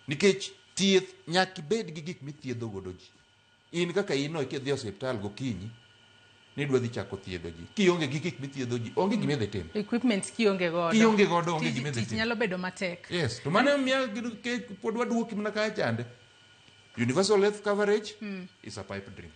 Nikech thieth nyaka ibed gi gik mithiedho godo ji. In kaka in no kidhi e osiptal gokinyi nidwa dhi chako thiedho ji. Kionge gi gik mithiedho ji, onge gima idhi timo. Equipment kionge godo. Kionge godo, onge gima idhi Tich timo. nyalo bedo matek. Yes, to mano miyo pod waduoki mana kacha chande. Universal health coverage is a pipe dream.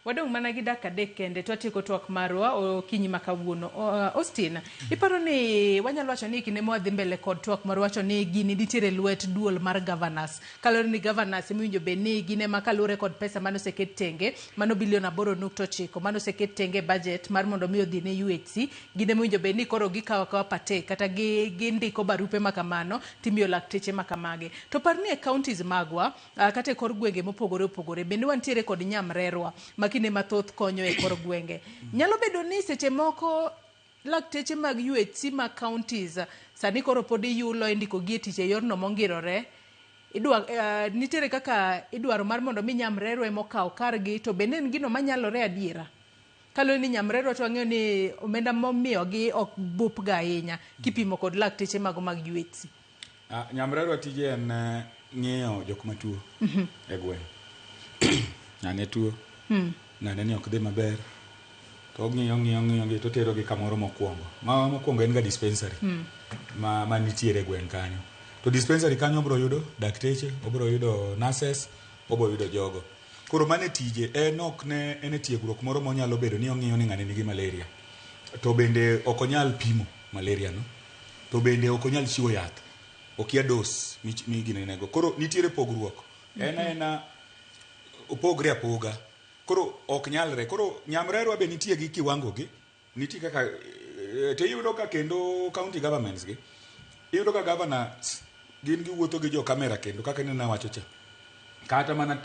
Wadong' mana gi dakika 3 kende to watieko twak marwa okinyi ma kawuono. Austin, iparo ni wanyalo wacho ni kinde mwadhi mbele kod twak marwa wacho ni gini nitiere lwet duol mar governors. Kaluwore ni governors emiwinjo bed ni gin ema kaluwore kod pesa mane oseket tenge, mano bilion 8.9 mane oseket tenge e budget mar mondo mi odhi ne UHC, gin emowinjo bed ni koro gikawo akawa partake kata gindiko barupe ma kamano timiyo lakteche ma kamagi. To par ni e counties magwa kata e kor gwenge mopogore opogore bende wantiere kod nyamrerwa ma kinde mathoth konyo e kor gwenge. Nyalo bedo ni seche moko lakteche mag UHC mag counties sani koro pod iyulo e ndiko gi e tich e yorno mongirore. Nitiere kaka idwaro mar mondo mi nyamrerwa ema okaw kargi, to bende en gino manyalore adiera? Kaluwore ni nyamrerwa to wang'eyo ni omenda momiyogi ok bup ga ahinya kipimo kod lakteche mago mag UHC. Nyamrerwa tije en ng'iyo jok matuo e gweng'. Ng'ane tuo, ng'ane ni ok dhi maber, to ong'iyo ng'iyo ng'iyo gi to otero gi kamoro mokwongo. Ma mokwongo en ga dispensary ma nitiere e gweng' kanyo. To dispensary kanyo obro yudo dakteche, obro yudo nurses, obro yudo jogo. Koro mano e tije, en ok ne en e tiegruok moro monyalo bedo ni ong'iyo ni ng'ani nigi malaria. To bende ok onyal pimo malaria no. To bende ok onyal chiwo yath. Okia dose miginenego. Koro nitiere pogruok. En aena opogre apoga. Koro ok nyalre. Koro nyamrerwa be nitie gi kiwango gi. Nitie kaka to iyudo ka kendo county governments gi, iyudo ka governors gin giwuotho gi jo camera kendo kaka ineno awacho cha. Kata mana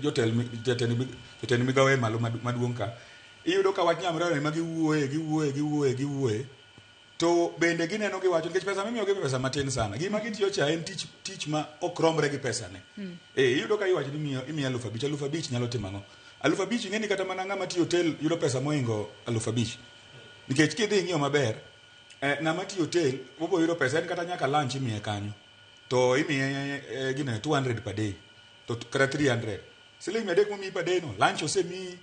jotend migawo e malo maduong' ka. Iyudo ka wach nyamrerwa ema giwuoye, giwuoye, giwuoye, giwuoye. To bende gineno giwacho nikech pesa mimiyogi be pesa matin sana. Gima gitiyo cha en tich ma ok romre gi pesa ne. Iyudo ka iwacho ni imiyo 5,000, 5,000 nyalo timo ang'o? 5,000 ing'e ni kata mana ng'ama tiyo hotel yudo pesa mohingo 5,000. Nikech kidhi ing'iyo maber, ng'ama tiyo hotel obo yudo pesa en kata nyaka lunch imiye kanyo. To imiye gine 200 per day. To kata 300. Siling 300 momiyi per day no, lunch osemiyi,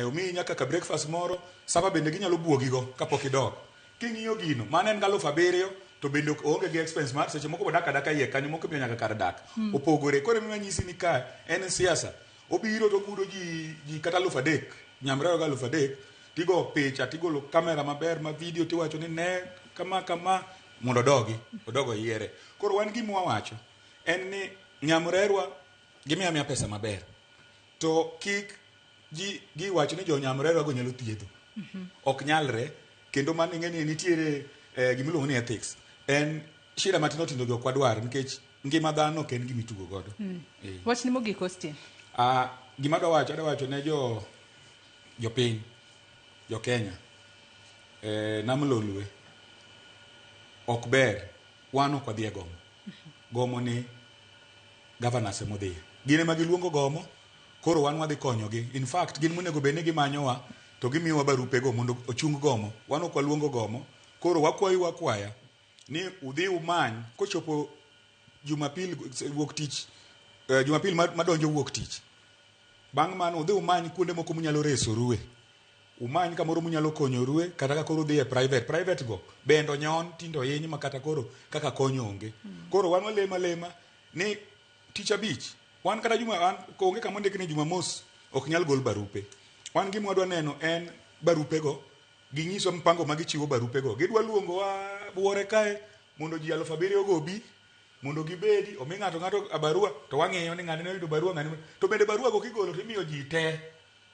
omiyi nyaka ka breakfast moro, sapa bende ginyalo buogigo kapok idok. King'iyo gino, mano en 7,000, to bende oonge gi expense mar seche moko odak adaka iye kanyo, moko imiyo nyaka kar dak. Opogore. Koro ema nyisi ni ka en siasa. Obiro to ogudo ji kata 3,000, nyamrerwa ga 3,000, tigo picha, tigolo kamera maber ma video, tiwacho ni ne kama kama, mondo odog oyiere. Koro wan gima wawacho en ni nyamrerwa gimiyo amiya pesa maber. To kik ji giwacho ni jo nyamrerwa go nyalo thiedho. Ok nyalre. Kendo mano ing'e ni nitiere gimiluongo ni ethics. En shida matindo tindo gi ok wadwar nikech ngima dhano ok en gima itugo godo. Wachni mogik, Austin. Gima adwa wacho, adwa wacho ne jopiny, jo Kenya, Nam Lolwe, ok ber, wan ok wadhi e gomo. Gomo ni governors ema odhiye. Gin ema giluongo gomo, koro wan wadhi konyogi. In fact, gin monego bed ni gimanyowa to gimiyowa barupego mondo ochung gomo. Wan ok waluongo gomo. Koro wakwayu akwaya ni udhi umany kochopo Jumapil wuok tich, Jumapil madonjo wuok tich. Bang' mano udhi umany kuonde moko munyalo resorue. Umany kamoro munyalo konyorue kata ka koro udhi e private. Private go bende onyon tindo ohiny ma kata koro kaka kony onge. Koro wan walemo alema ni tich abich wan kata juma wan onge kama ondik ni Jumamos ok nyal gol barupe. Wan gima wadwa neno en barupego, ginyiso mpango ma gichiwo barupego. Gidwa luongowa buore kae mondo ji 7,000 go obi, mondo gibedi, omi ng'ato ng'ato barua, to wang'iyo ni ng'ane noyudo barua, ng'ane. To bende barua go kigolo to imiyo ji te.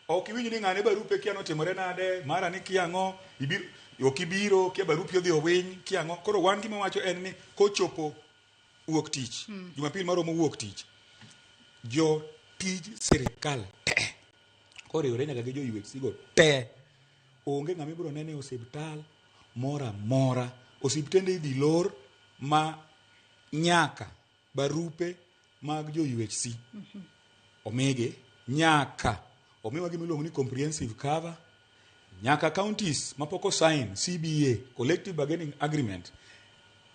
Ok iwinj ni ng'ane barupe kia notimore nade, mara ni kia ang'o, ok ibiro, kia barupi odhi owiny, kia ang'o. Koro wan gima wacho en ni kochopo wuok tich, Jumapil maromo wuok tich, jo tij sirikal te, koriwore nyaka gi jo UHC go te, onge ng'ama ibiro nene e osiptal moro amora. Osiptende idhi lor ma nyaka barupe mag jo UHC omigi, nyaka omiwa gima iluongo ni comprehensive cover, nyaka counties mapok osign CBA, collective bargaining agreement,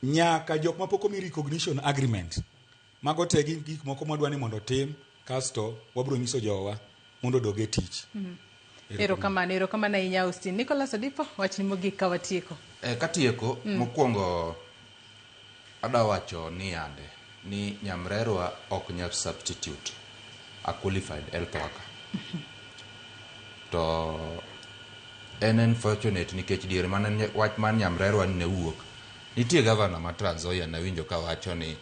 nyaka jok mapok omi recognition agreement. Mago te gin gik moko mwadwa ni mondo otim, kasto wabiro nyiso jowa mondo odog e tich. Erokamano, erokamano ahinya Austin. Nicholas Odipo, wachni mogik ka watieko. Katieko, mokwongo adwa wacho ni yande ni nyamrerwa ok nyal substitute a qualified health worker. To en unfortunate nikech diere mane wach mar nyamrerwa ni ne wuok, nitie gavana ma Trans Nzoia nawinjo ka wacho ni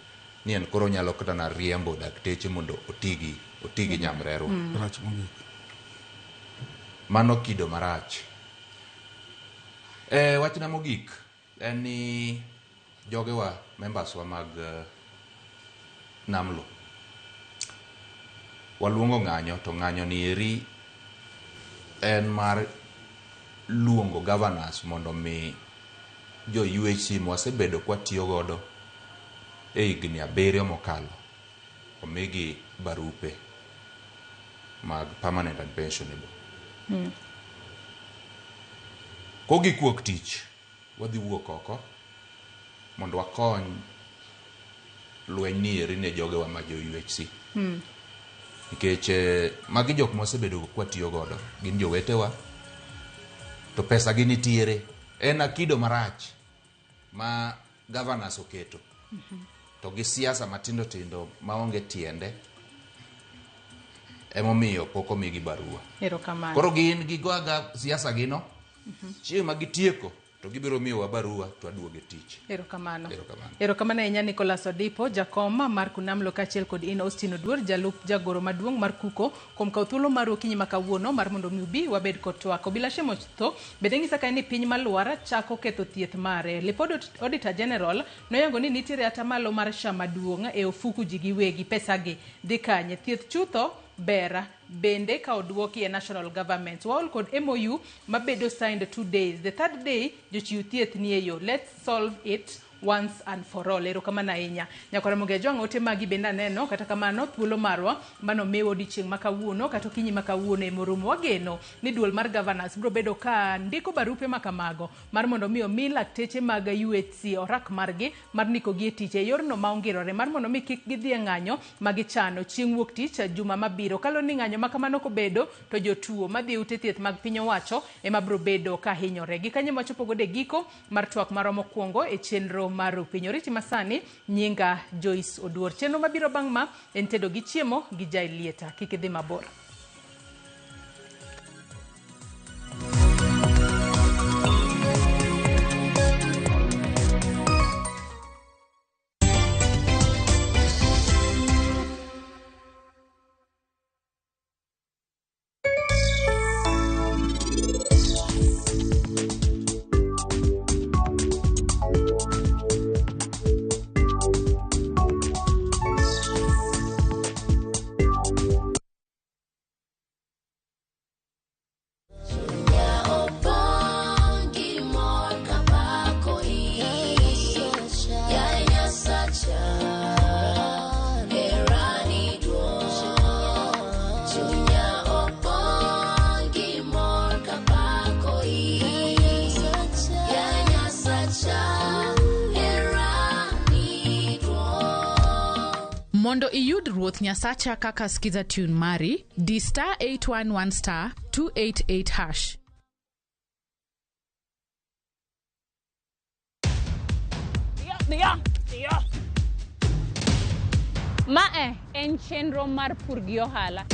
ni en koro nyalo kata na riembo dakteche mondo otigi otigi nyamrerwa. Rach mogik. Mano kido marach. E, wachna mogik en ni jogewa members wa mag Namlo waluongo ng'anyo to ng'anyo ni eri en mar luongo governors mondo mi jo UHC mwasebedo kwatiyo godo e higni 7 mokalo omigi barupe mag permanent and pensionable. Kogik wuok tich, wadhi wuok oko mondo wakony lweny ni eri ne jogewa ma jo UHC. Nikech magi jok mwasebedo kwatiyo godo, gin jowetewa, to pesa gi nitiere. En akido marach ma governors oketo to gi siasa matindo tindo maonge tiende emomiyo pok omigi barua. Erokamano. Koro gin gigo aga siasa gino, chieng' ma gitieko to gibiro miyowa barua to waduogo e tich. Erokamano. Erokamano. Erokamano ahinya Nicholas Odipo, jakom mar Kunamlo kaachiel kod in Austin Oduor, jalup jagoro maduong' mar Kuko, kuom kawo thuolo mar okinyi ma kawuono mar mondo mi ubi wabed kod twak. Obila Shemotho bende ng'isa kae ni piny malwar chako ketho thieth mare. Lipod Auditor General noyango ni nitiere atamalo mar SHA maduong' e ofuku ji giwegi pesagi dhi kanye. Thieth chutho ber bende ka oduoki e national government. Waol kod MOU mabedo signed 2 days. The third day jochiw thieth nie yo. Let's solve it once and for all. Erokamano ahinya. Nyakwara Ramogi Ajwang' ote magi bende aneno, kata kamano thuolo marwa mano miwa odiochieng' ma kawuono kata okinyi ma kawuono emoromo. Wageno ni duol mar governors biro bedo ka ndiko barupe ma kamago mar mondo mi omi lakteche mag UHC orak margi mar ndikogi e tich e yorno ma ongirore mar mondo mi kik gidhi e ng'anyo ma gichano chieng' wuok tich juma mabiro. Kaluwore ni ng'anyo ma kamano kobedo to jotuo madhi e ute thieth mag piny owacho ema biro bedo ka hinyore. Gi kanyo machopo godo e giko mar twak marwa mokwongo e chenro mar Rupiny. Oriti masani, nyinga Joyce Oduor. Chenro mabiro bang' ma en tedo gi chiemo gi Jai Lieta. Kik idhi mabor. Mondo iyud Ruoth Nyasacha kaka skiza tune mari, di star 811 star 288 hash. Mae en chenro mar pur gi ohala.